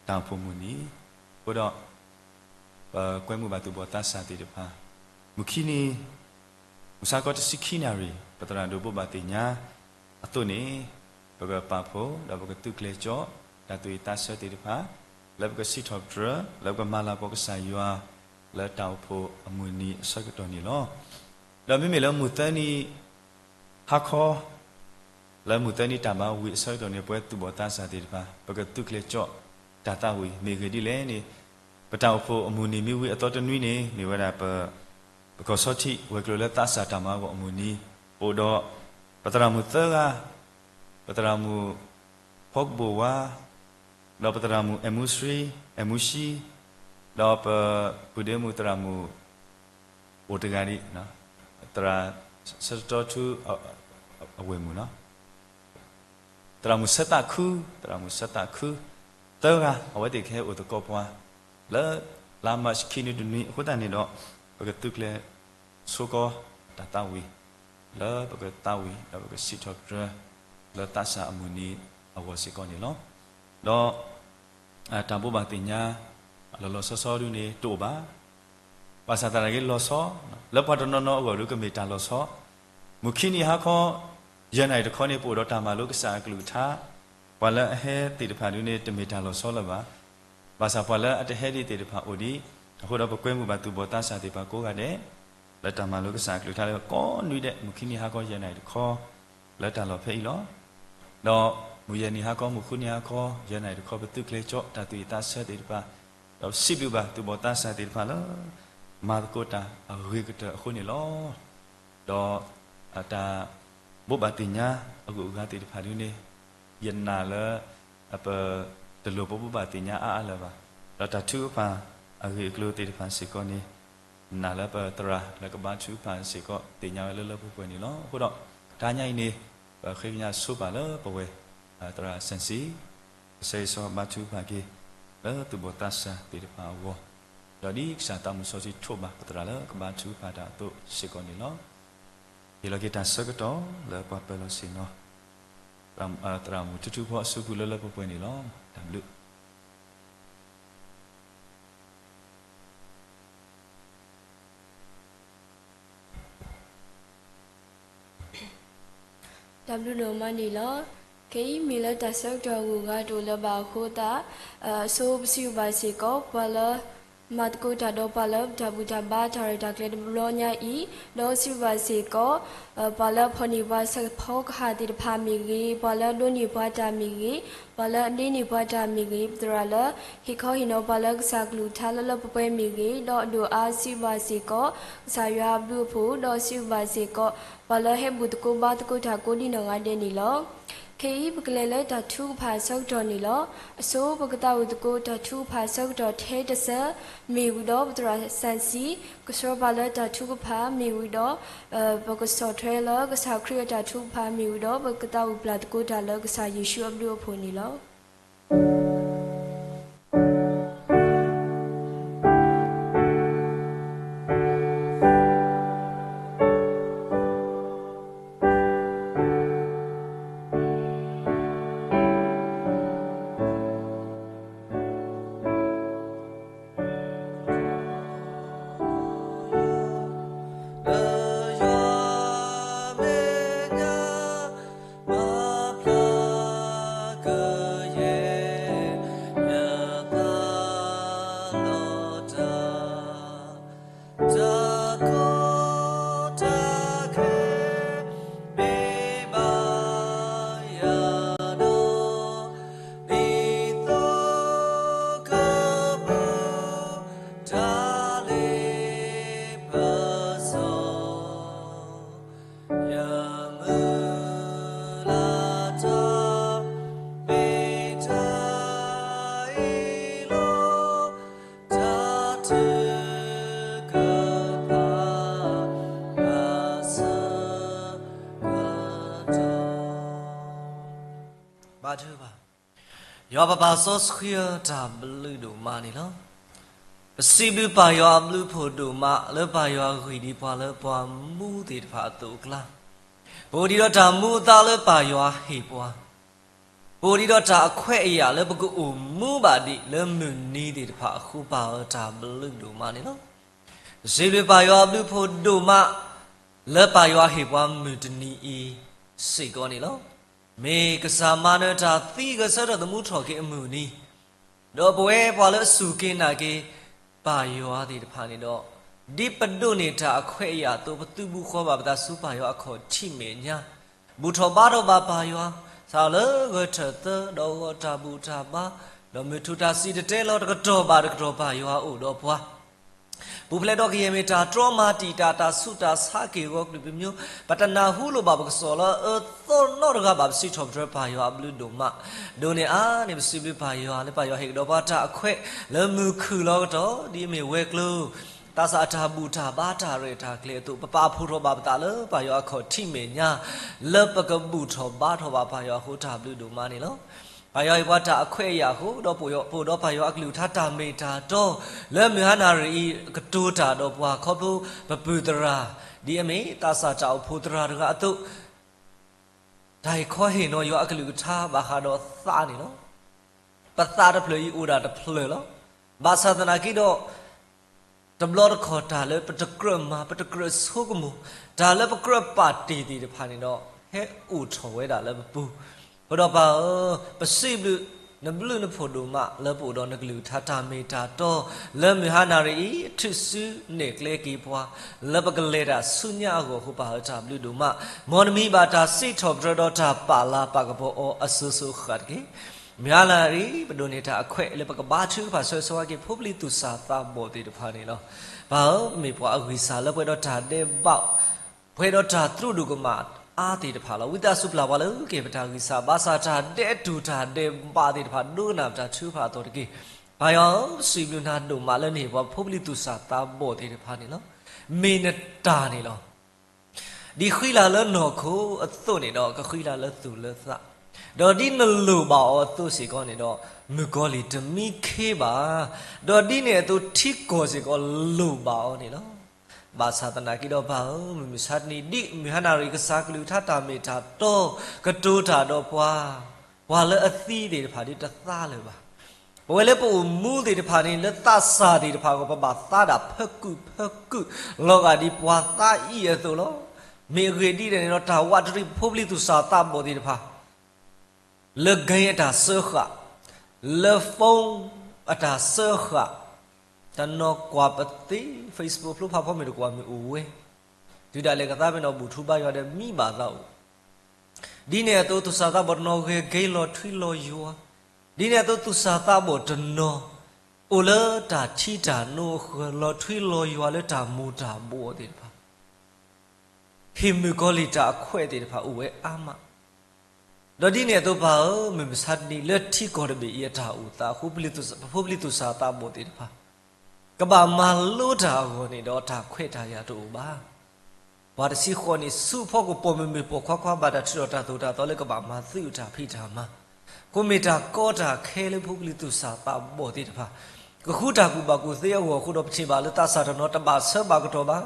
တၢ်အိၣ်ဖှိၣ်မုၢ်နံၤ, အဃိဒီး ပကွဲမုာ်ဘၣ်သူၣ်ဘီၣ်သးစၢ်သ့ၣ်တဖၣ်, မုၢ်ခံနံၤ မုၢ်ဆါခီတဆံခံနၣ်ရံၣ် ပသရၣ်ဒိၣ်ဘိးဘၣ်သ့ၣ်ညါအသိးန့ၣ်, ပကပာ်ဖှိၣ် ဒီးပကသုးကျဲၤကၠီၣ် တၢ်သူၣ်ဝံၣ်သးဆၢသ့ၣ်တဖၣ်, လၢပကစံးထီၣ်ပတြၢၤ လၢပကမၤလၤကပီၤကစၢ်ယွၤ လၢတၢ်အိၣ်ဖှိၣ်အမုၢ်နံၤအဆၢကတီၢ်န့ၣ်လီၤ. ဒီးမ့မ့ၢ်လၢမုၢ်သၢနံၤ ဟါခီ လၢမုၢ်သၢနံၤတၢ်ဘါဝံၤအဆၢကတီၢ်န့ၣ် ပဝဲသူၣ်ဘီၣ်သးစၢ်သ့ၣ်တဖၣ် ပကသုးကျဲၤကၠီၣ်တၢ်သးဝံၣ် မ့ၢ်ဂ့ၢ်ဒ်လဲၣ်န့ၣ်, ပတၢ်အိၣ်ဖှိၣ်အမုၢ်နံၤမ့ၢ်ဝံၤအသီတနွံန့ၣ် မ့ၢ်ဝဲဒၣ်ပ ပကီၢ်ဆီထံး ဝဲၤကျိၤလၢသးစၢ်တၢ်မၤအဂီၢ်အမုၢ်နံၤ, ပအိၣ်ဒီး ပသရၣ်မုၣ်သၢဂၤ, ပသရၣ်မုၣ် ဖီကဘိၣ်ဝါ, ဒီးပသရၣ်မုၣ်အဲၣ်မူဆှံ, အဲၣ်မူဆှံ, ဒီးပပုၢ်ဒ့မုၣ်သရၣ်မုၣ် အိၣ်တဂၤဒံး, သရၣ်ဆၢတတီထူ အဝဲၢ်မုၣ်လီၤ. သရၣ်မုၣ်ဆၢသးခု, သရၣ်မုၣ်ဆၢသးခု, သၢဂၤ အဝဲသ့ၣ်ကဟဲအိၣ်သကိးပှၤ လၢလါမၢ်ၡးခံနွံတနွံအဃိသတးန့ၣ်ဒီး ပကသုးကျဲၤဆိကီၢ်တၢ်သးဝံၣ် လၢပကသးဝံၣ် ဒီးပကစံးထီၣ်ပတြၢၤ လၢသးစၢ်အမုၢ်နံၤအဂီၢ်စ့ၢ်ကီးန့ၣ်လီၤ. ဒီး တၢ်ဘိးဘၣ်သ့ၣ်ညါ လီၤလီၤဆီဆီဒ်န့ၣ် တအိၣ်ဘၣ်. ဘၣ်ဆၣ်သနာ်က့လီၤဆီ, လၢပှၤတနီၤနီၤအဂီၢ်ဒုးကမ့ၢ်တၢ်လီၤဆီ, မုၢ်ခံနံၤဟါခီ ယဲၢ်နၣ်ရံၣ်တခီန့ၣ် ပအိၣ်ဒီးတၢ်မၤလိကစၢ်အကလုၢ်ကထါ, ပှၤလၢအဟဲသ့ၣ်တဖၣ်ဒုးန့ၣ် တမ့ၢ်တၢ်လီၤဆီလၢၤဘၣ်. ဘၣ်ဆၣ်ပှၤလၢအတဟဲဒံးသ့ၣ်တဖၣ်အိၣ်ဒံး, အဃိဒီးပကွဲမုာ်ဘၣ်သူၣ်ဘီၣ်သးစၢ်သ့ၣ်တဖၣ်ကိးဂၤဒဲး လၢတၢ်မၤလိကစၢ်အကလုၢ်ကထါလၢကိးနွံဒဲး မုၢ်ခံနံၤဟါခီယဲၢ်နၣ်ရံၣ်တခီ လၢတၢ်လီၢ်ဖဲအံၤလီၤ. ဒီးမုၢ်ယဲၢ်နံၤဟါခီ မုၢ်ဃုနံၤဟါခီ ယဲၢ်နၣ်ရံၣ်တခီ ပသုးကျဲၤကၠီၣ်တၢ်သူၣ်ဝံၣ်သးဆၢသ့ၣ်တဖၣ်, ဒီးစံးဘျုးဘၣ်သူၣ်ဘီၣ်သးစၢ်သ့ၣ်တဖၣ်လၢ မၤသကိးတၢ်အဂ့ၤကတၢၢ်အဃိန့ၣ်လီၤ. ဒီးတၢ်ဘိးဘၣ်သ့ၣ်ညါအဂုၤအဂၤသ့ၣ်တဖၣ်ဒုးန့ၣ် ယနာ်လၢ ပတလိၣ်ပဘိးဘၣ်သ့ၣ်ညါအါအါလၢၤဘၣ်. ဒီးတၢ်ထုကဖၣ်အဂ့ၢ်အကျိၤသ့ၣ်တဖၣ်စ့ၢ်ကီးန့ၣ် နာ်လၢပသရၣ်လၢကဘါထုကဖၣ်စ့ၢ်ကီးသ့ၣ်ညါဝဲလၢလၢပှဲၤပှဲၤန့ၣ်လီၤ. အဃိဒီး တဟါညါအံၤန့ၣ် ပဃ့ကညးဆိပာ်လၢပဝဲ သရၣ်စၣ်စံၣ် ကစၢ်ယွၤဘါထုကဖၣ်က့ၤ လၢသူၣ်ဘီၣ်သးစၢ်သ့ၣ်တဖၣ်အဂီၢ်, ဒီးဒ်ကစၢ်သးမုၢ်စီဆှံထိးဘၣ်ပသရၣ်လၢကဘါထုကဖၣ်တၢ်အသိးစ့ၢ်ကီးန့ၣ်လီၤ. ဟ့ၣ်လီၤက့ၤတၢ်ဆၢကတီၢ်လၢပှၤပၢၤလီၢ်ဆ့ၣ်နီၤ သရၣ်မုၣ်ထူထူဖီအစုပူၤလၢလၢပှဲၤပှဲၤန့ၣ်လီၤ. တၢ်ဘျုး တၢ်ဘျုးဒိၣ်မးန့ၣ်လီၤ. ခဲအံၤမ့ၢ်လၢတၢ်ဆၢကတီၢ်အဂုၤအဂၤတအိၣ်လၢၤဘၣ်အဃိသတး, အဆိပစံးဘျုးဘၣ်စ့ၢ်ကီး ပှၤလၢ မၤသကိးတၢ်ဒီးပှၤလၢတၢ်ဘူၣ်တၢ်ဘါတၢ်ရဲၣ်တၢ်ကျဲၤတဘျီညါအံၤ, ဒီးစံးဘျုးဘၣ်စ့ၢ်ကီး ပှၤလၢအဖီၣ်န့ၢ်ပှၤဆၣ်ဖီကဟၣ်သ့ၣ်တဖၣ်မ့ၢ်ဂ့ၤ, ပှၤလၢအဒိးန့ၢ်ပှၤတၢ်မ့ၢ်ဂ့ၤ, ပှၤလၢအဒ့န့ၢ်ပှၤတၢ်မ့ၢ်ဂ့ၤ, ပသရၣ်လၢဟ့ၣ်ခီဟ့ၣ်နီၤပှၤလၢကစၢ်ကလုၢ်ကထါလၢလၢပှဲၤပှဲၤမ့ၢ်ဂ့ၤ, ဒီးအဒိၣ်အါစံးဘျုးဘၣ်စ့ၢ်ကီး ကစၢ်ယွၤအဘျုးအဖှိၣ်, ဒီးစံးဘျုးဘၣ်စ့ၢ်ကီး ပှၤလၢဟဲဘူၣ်သကိးဘါသကိးတၢ်ကိးဒံနီၢ်ဂၤဒဲးန့ၣ်လီၤ. ခဲအံၤပကလဲၤလၢတၢ်ထုကဖၣ်အဆၢကတီၢ်န့ၣ်လီၤ. အဆိပကသးဝံၣ်သကိးတၢ်ထုကဖၣ်အဆၢကတီၢ်ထဲတစၢ မ့ၢ်ဝံၤဒီးပသရၣ်စၣ်စံၣ် ကဆှၢပှၤလၢတၢ်ထုကဖၣ် မ့ၢ်ဝံၤဒီး ပကဆီၣ်ထွဲလၢကစၢ်ခရံာ်အတၢ်ထုကဖၣ် မ့ၢ်ဝံၤဒီးပကသးဝံၣ်ပျၢ်သကိးတၢ်လၢကစၢ်ယ့ၣ်ၡူးအဘျုးအဖှိၣ်န့ၣ်လီၤ. တကဖးအဆၢကတီၢ်. ဘါထုကဖၣ်. ယွၤပပၢ်စီဆှံဧၢ, တၢ်ဘျုးဒိၣ်မးန့ၣ်လီၤ. ပစံးဘျုးပၢ်ယွၤအဘျုးအဖှိၣ်ဒိၣ်မး လၢပၢ်ယွၤဂံၢ်ဒံးပှၤလၢပှၤမူသ့ၣ်တဖၣ်အသိးအကျါ, ပအိၣ်ဒံးဒီးတၢ်မူအသါလၢပၢ်ယွၤဟ့ၣ်ပှၤ, ပအိၣ်ဒံးဒီးတၢ်အခွဲးအယာ်လၢပကအိၣ်မူဘၣ်ဒံးလၢမုၢ်နံၤသ့ၣ်တဖၣ်အဃိ ပၢ်ဧၢ တၢ်ဘျုးဒိၣ်မးန့ၣ်လီၤ. ပစံးဘျုးပၢ်ယွၤအဘျုးအဖှိၣ်ဒိၣ်မး လၢပၢ်ယွၤဟ့ၣ်ပှၤမုၢ်တနံၤအံၤစ့ၢ်ကီးန့ၣ်လီၤ. မ့ၢ်ကစၢ်မၤနၢၤတၢ်သံဂဲၤဆၢထၢၣ်သမူထီၣ်က့ၤအမုၢ်နံၤ, ဒီးပဝဲပှၤလၢအစူၢ်က့ၤနာ်က့ၤပၢ်ယွၤသ့ၣ်တဖၣ်န့ၣ်ဒီး, ဒ်ပဒိးန့ၢ်တၢ်အခွဲးအယာ်အသိး ပသုးဘူးဃီဘၣ်ပသးဆူပၢ်ယွၤအခီၣ်ထံးမဲာ်ညါ, ဘူၣ်ထီၣ်ဘါထီၣ်ဘၣ်ပၢ်ယွၤ, စးထီၣ်လၢဂဲၤထၢၣ်သၢ ဒီးဂီၤတၢ်ဘူၣ်တၢ်ဘါ, ဒီးမုၢ်ထူၣ်တၢ်စံၣ်တဲၤတဲလီၤတကတီၢ်ဘၣ်တကတီၢ်ပၢ်ယွၤအိၣ်ဒီးပှၤ ပူၤဖျဲးဒီးကယဲၢ်မ့ၢ်တၢ်တြီမၤတံာ်တာ် တၢ်ဆူးတၢ်ဆါက့ၢ်ဂီၤကလုာ်ကညီ, ပတနၢ်ဟူလိာ်ဘၣ်ပကစီၣ်လၢအအၢအသီနီတဂၤဘၣ် ပစံးထီၣ်ပတြၢၤပၢ်ယွၤအဘျုးဒိၣ်မး, ဒိးန့ၢ်အါန့ၢ် ပစံးဘျုးပၢ်ယွၤလၢပၢ်ယွၤဟ့ၣ်ကဒီးပှၤတၢ်အခွဲးလၢမုၢ်ခုၣ်လီၤကတီၢ် ဒ်အမ့ၢ်ဝဲၤကျိၤ သးစၢ်အတၢ်ဘူၣ်တၢ်ဘါတၢ်ရဲၣ်တၢ်ကျဲၤအသိး ပပာ်ဖှိၣ်ထီၣ်ဘၣ်ပသးလၢပၢ်ယွၤအခီၣ်ထံးမဲာ်ညါ လၢပကဘူၣ်ထီၣ်ဘါထီၣ်ဘၣ်ပၢ်ယွၤအဃိ တၢ်ဘျုးဒိၣ်မးန့ၣ်လီၤ. ပၢ်ယွၤဟ့ၣ်ပှၤတၢ်အခွဲးအယာ်အဃိ ဒီးပအိၣ်ဒီးပၢ်ယွၤအကလုၢ်ကထါတၢ်မ့ၢ်တၢ်တီ လၢမုၢ်ဟါနၣ်ရံၣ်အံၤ ကတိၤတၢ်ဒီးပှၤခီဖျိပပုၢ်သရၣ် ဒ်အမ့ၢ်သးစၢ်တၢ်အိၣ်ဖှိၣ်သရၣ်တဂၤအသိး တၢ်ဟ့ၣ်ခီဟ့ၣ်နီၤယွၤအကလုၢ်ကထါဘၣ်ဃးဒီးသးန့ၣ်လီၤ. ပသးတဖျၢၣ်အံၤအိၣ်ဒၣ်တဖျၢၣ်လီၤ. ဘၣ်ဆၣ်သနာ်က့ဒီး တဘျီတခီၣ်တၢ်လၢပတကြၢးမၤ ပတကြၢးဆိကမိၣ်, တၢ်လၢပကြၢးပာ်တ့ၢ်သ့ၣ်တဖၣ်န့ၣ်ဒီး ဟဲအိၣ်ထီၣ်ဝဲဒၣ်လၢပပူၤ, အဃိဒီးပၢ်ဧၢ, ပစံးဘျုးနဘျုးနဖှိၣ်ဒိၣ်မး လၢပအိၣ်ဒီးနကလုၢ်ကထါတၢ်မ့ၢ်တၢ်တီ လၢမုၢ်ဟါနၣ်ရံၣ်အံၤ ထုးစုနဲၣ်ကျဲက့ၤပှၤ လၢပကလဲၤတၢ်ဆူညါအဂီၢ်အဃိ ပၢ်ဧၢ တၢ်ဘျုးဒိၣ်မး, မ်နမံဘၣ်တၢ်စံးထီၣ်ပတြၢၤဒီးတၢ်ပာ်လၤပာ်ကပီၤအီၤအစိၤစိၤအဃၣ်တက့ၢ်. မုၢ်ဟါနၣ်ရံၣ် ပဒိးန့ၢ်တၢ်အခွဲးလၢပကဘါထုကဖၣ်ဆၢဂ့ၤဆၢဝါက့ၤ ဖိပလံၤသူၣ်စၢ်သးဘီၣ်သ့ၣ်တဖၣ်န့ၣ်လီၤ. ပၢ်ဧၢ, မ့ၢ်ပှၤအဂံၢ်စၢ်လၢပှဲၤဒီးတၢ်ဒဲးဘး ပှဲၤဒီးတၢ်သရူးဒိၣ်ကမၣ်အါသ့ၣ်တဖၣ်လီၤ. ဝံသးစူၤပျၢ်ပှၤလၢကဲပတၢ်ဂံၢ်စၢ် ဘၣ်ဆၣ်တၢ်ဒဲးတူာ်တၢ်ဒဲးဘးသ့ၣ်တဖၣ် ဒိကနၣ်ပတၢ်ထုကဖၣ်အသိးတက့ၢ်. ပၢ်ယွၤဧၢ, ပစံးဘျုးနၤဒိၣ်မးလၢနဟ့ၣ်ပှၤဖိပလံၤသူၣ်စၢ်သးဘီၣ်သ့ၣ်တဖၣ်န့ၣ်လီၤ. မ့ၢ်နတၢ်န့ၣ်လီၤ. ဒ်ဃံလၤလၢနီၢ်ခိအသိးန့ၣ်ဒီး ကဃံလၤလၢသူၣ်လၢသး, ဒီးဒ်နလိၣ်ဘၣ်အီၤအသိးစ့ၢ်ကီးန့ၣ်ဒီး မုၣ်ကီၤလံၢ်တမံခ့ဘၣ်, ဒီးဒ်န့ၣ်အသိးထံကီၢ်စ့ၢ်ကီးလိၣ်ဘၣ်အီၤန့ၣ်လီၤ. ဘၣ်ဆၣ်သနာ်က့ဒီးပၢ်ဧၢ, မုၢ်မဆါတနံၤ ဒ်မုၢ်ဟါနၣ်ရံၣ်ကစၢ်ကလုၢ်ကထါတၢ်မ့ၢ်တၢ်တီ ကတိၤတၢ်ဒီးပှၤ, ပှၤလၢအသံသ့ၣ်တဖၣ်ဒ်တသါလၢၤဘၣ်. ပဝဲလၢပအိၣ်မူသ့ၣ်တဖၣ်န့ၣ် လၢသးစၢ်သ့ၣ်တဖၣ်အဂီၢ် ပဘၣ်သါဒၣ်ဖၢကုၢ်ဖၢကုၢ် လီၤဂာ်ဒ်ပှၤသါအံၤအသိးလီၤ. မ့ၢ်အဂ့ၢ်ဒ်လဲၣ်န့ၣ်ဒီး တၢ်ဝးတရံးပဖိပလံၤသူၣ်စၢ်သးဘီၣ်သ့ၣ်တဖၣ် လၢကဲအတၢ်စၢဃာ်, လၢ phone အတၢ်စၢဃာ်, တနီၤကွၢ်ပသ့ Facebook ဖျိဖးဖီမ့ၢ်တကွၢ်မ့ၢ်အိၣ်ဝဲ, တုၤဒၣ်လဲာ်ကသါမ့ၢ်နီၢ်ဘူၣ်ထူဘါယွၤဒီးမံဘၣ်သးအိၣ် ဒ်န့ၣ်အသိးသူၣ်စၢ်သးဘီၣ်တနီၤဂဲၤကဲလီၤထွံလီၤယွၤ, ဒ်န့ၣ်အသိးသူၣ်စၢ်သးဘီၣ်တနီၤ အိၣ်လၢတၢ်ထံတၢ်နိအဃၢၤ လီၤထွံလီၤယွၤလၢတၢ်မူၤတၢ်ဘှီးသ့ၣ်တဖၣ် ဟ့ၣ်မုၣ်ကီၤလံၢ်တၢ်အခွဲးသ့ၣ်တဖၣ်အိၣ်ဝဲအါမး, ဒီးဒ်န့ၣ်အသိးပၢ်ဧၢ, မုၢ်မဆါတနံၤလၢထံကီၢ်တဘ့ၣ်အံၤအတၢ်အိၣ်သးအဃိ ပဖိပလံၤသူၣ်စၢ်သးဘီၣ်သ့ၣ်တဖၣ် ကဘၣ်မၤလိတၢ်အဂီၢ်န့ၣ်ဒီးတၢ်ခွဲးတၢ်ယာ်တအိၣ်ဘၣ်. ပှၤတဆံဃိးနံၣ်ဆူအဖီခိၣ် ပိာ်မုၣ်မုၣ်ပိာ်ခွါခွါဘၣ်တၢ်ထုးထီၣ်တၢ်သိၣ်တၢ်သီလၢကဘၣ်မၤသုးတၢ်ဖံးတၢ်မၤ, အဃိမ့ၢ်တၢ်ကီတၢ်ခဲလၢဖိပလံၤသူၣ်စၢ်သးဘီၣ်သ့ၣ်တဖၣ် ကဃူတၢ်ကူၣ်ဘၣ်ကူၣ်သ့အဂီၢ်အဃိဒီး ပထံၣ်ဘၣ်လၢသးစၢ်တနီၤတဘၣ်ဆၢဘၣ်ကတီၢ်ဘၣ်,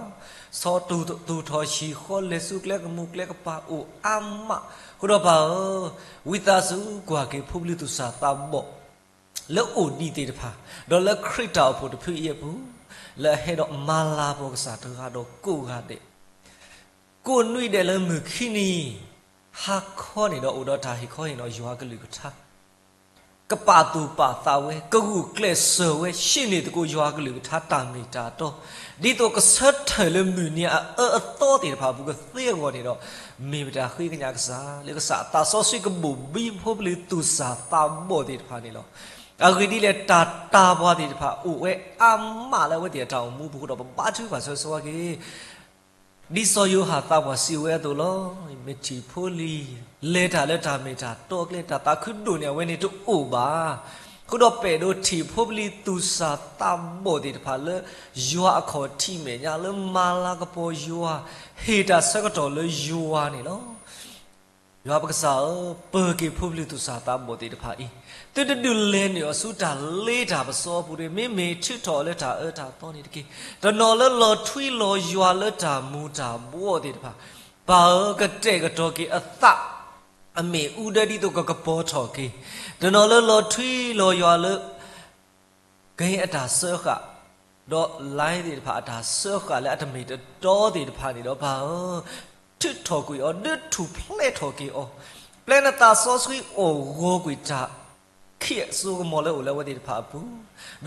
ဆီသူၣ်ထီၣ်ဟံၣ်ဃီလဲၤဆူကျဲကမူၣ်ကျဲကပၤအိၣ်အါမး, အဃိဒီးပၢ်ဧၢ, ဝံသးစူၤကွၢ်က့ၤဖိပလံၤသူၣ်စၢ်သးဘီၣ် လၢအိၣ်ဒံးသ့ၣ်တဖၣ်, ဒီးလၢခရံာ်တၢ်အိၣ်ဖှိၣ်တဖုအံၤအပူၤ, လၢအဟဲဒီးမၤလၤကပီၤကစၢ်တဂၤဒီးကိးဂၤဒဲး, ကိးနွံဒဲးလၢမုၢ်ခံနံၤ, ဟါခီန့ၣ်ဒီးအိၣ်ဒီးတၢ်ဟ့ၣ်ခီဟ့ၣ်နီၤယွၤကလုၢ်ကထါ ကပာ်သူၣ်ပာ်သးဝဲ, ကဂုာ်ကျဲးစၢးဝဲ, ဆှၢန့ၢ်သကိးယွၤကလုၢ်ကထါတၢ်မ့ၢ်တၢ်တီ, ဒ်သိးကဆၢထၢၣ်လၢမုၢ်နံၤအအၢအသီသ့ၣ်တဖၣ်အပူၤကသ့အဂီၢ်န့ၣ်ဒီး, မ့ၢ်ပတၢ်ဃ့ကညးကစၢ်, လၢကစၢ်အသးစီဆှံကဘိၣ်ဘံဖိပလံၤသူၣ်စၢ်သးဘီၣ်သ့ၣ်တဖၣ်န့ၣ်လီၤ. အဂ့ၢ်ဒ်လဲၣ် တၢ်တာ်ပှၤသ့ၣ်တဖၣ်အိၣ်ဝဲအါမးလၢအဝဲသ့ၣ်အတၢ်အိၣ်မူပူၤအဃိဒီး ပဘါထုကဖၣ်ဆၢဂ့ၤဆၢဝါက့ၤ ဒ်စီၤယိၤဟၣ်သးပှၢ်စံးဝဲအသိးလီၤ. မ့ၢ်ထံၣ်ဖိလံၤ လဲၤတၢ်လၢတၢ်မ့ၢ်တၢ်တီအကျဲ တၢ်သးခုဒိၣ်န့ၢ်အဝဲန့ၣ်တအိၣ်ဘၣ်. ဃုာ်ဒီးပဲာ်ဒိထံးဖိပလံၤသူၣ်စၢ်သးဘီၣ်သ့ၣ်တဖၣ်လၢ ယွၤအခီၣ်ထံးမဲာ်ညါ လၢမၤလၤကပီၤယွၤ, ဟ့ၣ်တၢ်ဆၢကတီၢ်လၢယွၤန့ၣ်လီၤ. ယွၤပကစၢ်ဧၢ, ပၢၤက့ၤဖိပလံၤသူၣ်စၢ်သးဘီၣ်သ့ၣ်တဖၣ်အံၤ, သုတဒုးလဲၤနုာ်အီၤဆူတၢ်လ့တၢ်ပစီအပူၤတဂ့ၤ, မ့မ့ၢ်ထုးထီၣ်အီၤလၢတၢ်အၢတၢ်သီန့ၣ်တက့ၢ်. တနီၤလၢလီၤထွံလီၤယွၤလၢတၢ်မူၤတၢ်ဘှီးသ့ၣ်တဖၣ်, ပၢ်ဧၢ, ကတဲာ်ကတီၤက့ၤအသး အမ့ၣ်အူဒၢဒ်သိးကကပီၤထီၣ်က့ၤ, တနီၤလၢလီၤထွံလီၤယွၤလၢ ကဟ့ၣ်အတၢ်စၢဃာ်, ဒီး line သ့ၣ်တဖၣ်အတၢ်စၢဃာ်လၢအတမ့ၢ်တတီသ့ၣ်တဖၣ်န့ၣ်ဒီး ပၢ်ဧၢ, ထုးထီၣ်ကွံာ်အီၤ, ဒုးထူၣ်ဖျဲးထီၣ်က့ၤအီၤ, ပျဲနသးစီဆှံအီၣ်ဂီၤကွံာ်တၢ် ခံးအစိကမီၤလၢအိၣ်လၢအဝဲသ့ၣ်တဖၣ်အပူ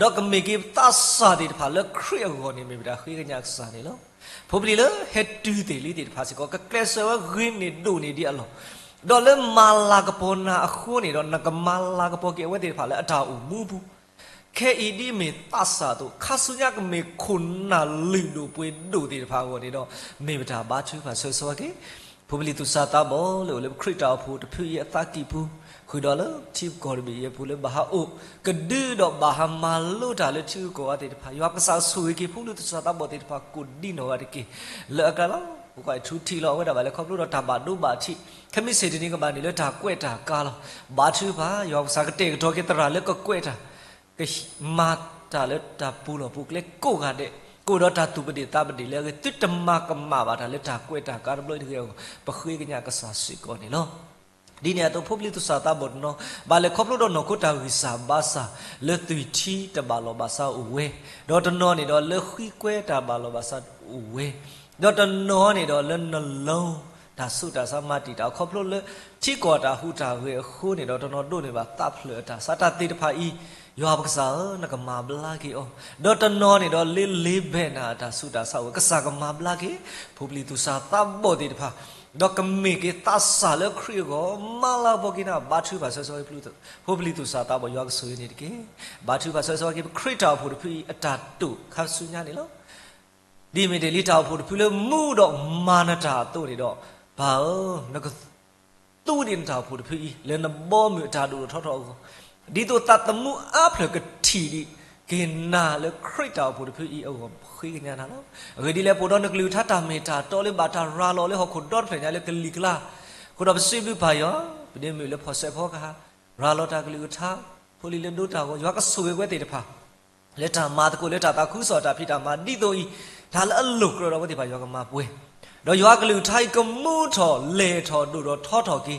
ၤ, ဒီးကမ့ၢ်က့ၤသးစၢ်သ့ၣ်တဖၣ်လၢခရံာ်အဂီၢ်န့ၣ် မ့ၢ်ပတၢ်ဃ့ကညးကစၢ်န့ၣ်လီၤ. ဖိပလံၤလၢဟဲတုၤသ့ၣ်လံသ့ၣ်တဖၣ်စ့ၢ်ကီး ကကျဲးစၢးဝဲဂ့ၤန့ၢ်ဒိၣ်န့ၢ်ဒံးအလီၢ်, ဒီးလၢမၤလၤကပီၤနၤအဃိန့ၣ်ဒီး နကမၤလၤကပီၤက့ၤအဝဲသ့ၣ်တဖၣ်လၢအတၢ်အိၣ်မူပူၤ ခဲအံၤဒ်မ့ၢ်သးစၢ်အသိး ခါဆူညါကမ့ၢ်ခိၣ်နၢ်လုၢ်ဒိၣ်ပှ့ၤဒိၣ်သ့ၣ်တဖၣ်အဂီၢ်န့ၣ်ဒီး မ့ၢ်ပတၢ်ဘါထုကဖၣ်ဆၢဂ့ၤဆၢဝါက့ၤ ဖိပလံၤသူၣ်စၢ်သးဘီၣ်လၢအိၣ်လၢပခရံာ်တၢ်အိၣ်ဖှိၣ်တဖုအံၤအသးကံၢ်ပူၤ, ဃုာ်ဒီးလၢထံကီၢ်တဘ့ၣ်အံၤအပူၤလၢဘၣ်ဟးအိၣ်ကဒုဒီးဘၣ်ဟးမၤလိတၢ်လၢထံဂုၤကီၢ်ဂၤသ့ၣ်တဖၣ်, ယွၤကစၢ်ဆိၣ်ဂ့ၤက့ၤဖိပလံၤသူၣ်စၢ်သးဘီၣ်သ့ၣ်တဖၣ်ကိးဒံနီၢ်ဂၤတက့ၢ်. လၢအကျါလီၤ ပကွၢ်ထူထံးလီၤ အဝဲဒၣ်ဘၣ်လဲၤခီဖျိဒီးတၢ်ဘၣ်ဒိဘၣ်ထံး, ခဲမုၢ်ဆ့ၣ်တနံၤကဘၣ်န့ၣ်လၢတၢ်ကွဲးတၢ်ကါလီၤ. ဘါထုကဖၣ် ယွၤကစၢ်ကတဲာ်ကတီၤက့ၤသရၣ်လၢကကွဲးတၢ် ကမၤတၢ်လၢတၢ်ပူၤလီၢ်ပူၤကျဲကိးဂၤဒဲး, ကအိၣ်ဒီးတၢ်သူၣ်ပဒ့ၣ်သးပဒ့ၣ်လၢအဂ့ၤ သုတမၤကမၣ်ဘၣ်တၢ်လၢတၢ်ကွဲးတၢ်ကါတဘျီတဂ့ၤအဂီၢ် ပဃ့ကညးကစၢ်စ့ၢ်ကီးန့ၣ်လီၤ. ဒ်န့ၣ်အသိး ဖိပလံၤသူၣ်စၢ်သးဘီၣ်တနီၤ ဘၣ်လဲၤခီဖျိဒီးနီၢ်ခိတၢ်ဂံၢ်စၢ်ဘါစၢ် လၢသွံၣ်ထံတဘၣ်လီၢ်ဘၣ်စးအိၣ်ဝဲ, ဒီးတနီၤန့ၣ်ဒီး လၢဃံကွဲတၢ်ဘၣ်လီၢ်ဘၣ်စးအိၣ်ဝဲ, ဒီးတနီၤန့ၣ်ဒီး လၢနလီတၢ်ဆူးတၢ်ဆါမၤတံာ်တာ် ခီဖျိလၢ ထံကီၢ်တၢ်ဟူးတၢ်ဂဲၤအဃိန့ၣ်ဒီး တနီၤဒိးန့ၢ်ဘၣ်သးဖျၢၣ်အတၢ်ဆါ တၢ်သ့ၣ်တဖၣ်အံၤ, ယွၤပကစၢ်ဧၢ, နကမၤဘျါက့ၤအီၤ, ဒီးတနီၤန့ၣ်ဒီး လၢလ့ဘဲၣ်နၤအတၢ်ဆူးတၢ်ဆါအိၣ်ဝဲ ကစၢ်ကမၤဘျါက့ၤ ဖိပလံၤသူၣ်စၢ်သးဘီၣ်သ့ၣ်တဖၣ်, ဒီးကမ့ၢ်က့ၤသးစၢ်လၢခရံာ်အဂီၢ် မၤလၤကပီၤက့ၤနၤ ဘါထုကဖၣ်ဆၢဂ့ၤဆၢဝါက့ၤ ဖိပလံၤသူၣ်စၢ်သးဘီၣ် ယွၤကဆိၣ်ဂ့ၤန့ၣ်တက့ၢ်. ဘါထုကဖၣ်ဆၢဂ့ၤဆၢဝါက့ၤ ပခရံာ်တၢ်အိၣ်ဖှိၣ်တဖုအံၤအတၢ်တိာ်ခါဆူညါန့ၣ်လီၤ. ဒ်မ့ၢ်တ့ၢ်လံတၢ်အိၣ်ဖှိၣ်တဖုလၢမူဒီးမၤနတၢ်အသိးန့ၣ်ဒီး, ပၢ်ဧၢ, နကသူဒံးနတၢ်အိၣ်ဖှိၣ်တဖုအံၤ လၢနဘီမုၢ်အတၢ်ဒိၣ်ထီၣ်ထီထီၣ်အဂီၢ်, ဒ်သိးသးသမူအါဖျၢၣ်ကထံၣ်ဒံးက့ၤနၤလၢခရံာ်တၢ်အိၣ်ဖှိၣ်တဖုအံၤအဂီၢ် ပဃ့ကညးနၤလီၤ. အဂ့ၢ်ဒ်လဲၣ် ပအိၣ်ဒီးနကလုၢ်ကထါတၢ်မ့ၢ်တၢ်တီလၢဘၣ်တၢ်ရၤလီၤလၢဟီၣ်ခိၣ်ဒီတဖျၢၣ်ညါလၢကလံၤကျါ, အဃိဒီးပစံးဘျုးပၢ်ယွၤ, ပဒ့မုၣ်လၢဖီၣ်စဲးဖီကဟၣ်, ရၤလီၤတၢ်ကလုၢ်ကထါ, ဖိလံၤလၢဒိတၢ်ဂီၤ, ယွၤကဆိၣ်ဂ့ၤဝဲသ့ၣ်တဖၣ် လၢတၢ်မၤသကိး လၢတၢ်သးခုကစီၣ်တၢ်ဖံးတၢ်မၤဒ်သိးအံၤ, တၢ်လၢအလိာ်ကြၢးဒီးအဝဲသ့ၣ်တဖၣ်ယွၤကမၤပှဲၤ, ဒီးယွၤအကလုၢ်ကထါအံၤကမူထီၣ်လဲၢ်ထီၣ်ဒိၣ်ထီၣ်ထီထီၣ်က့ၤ,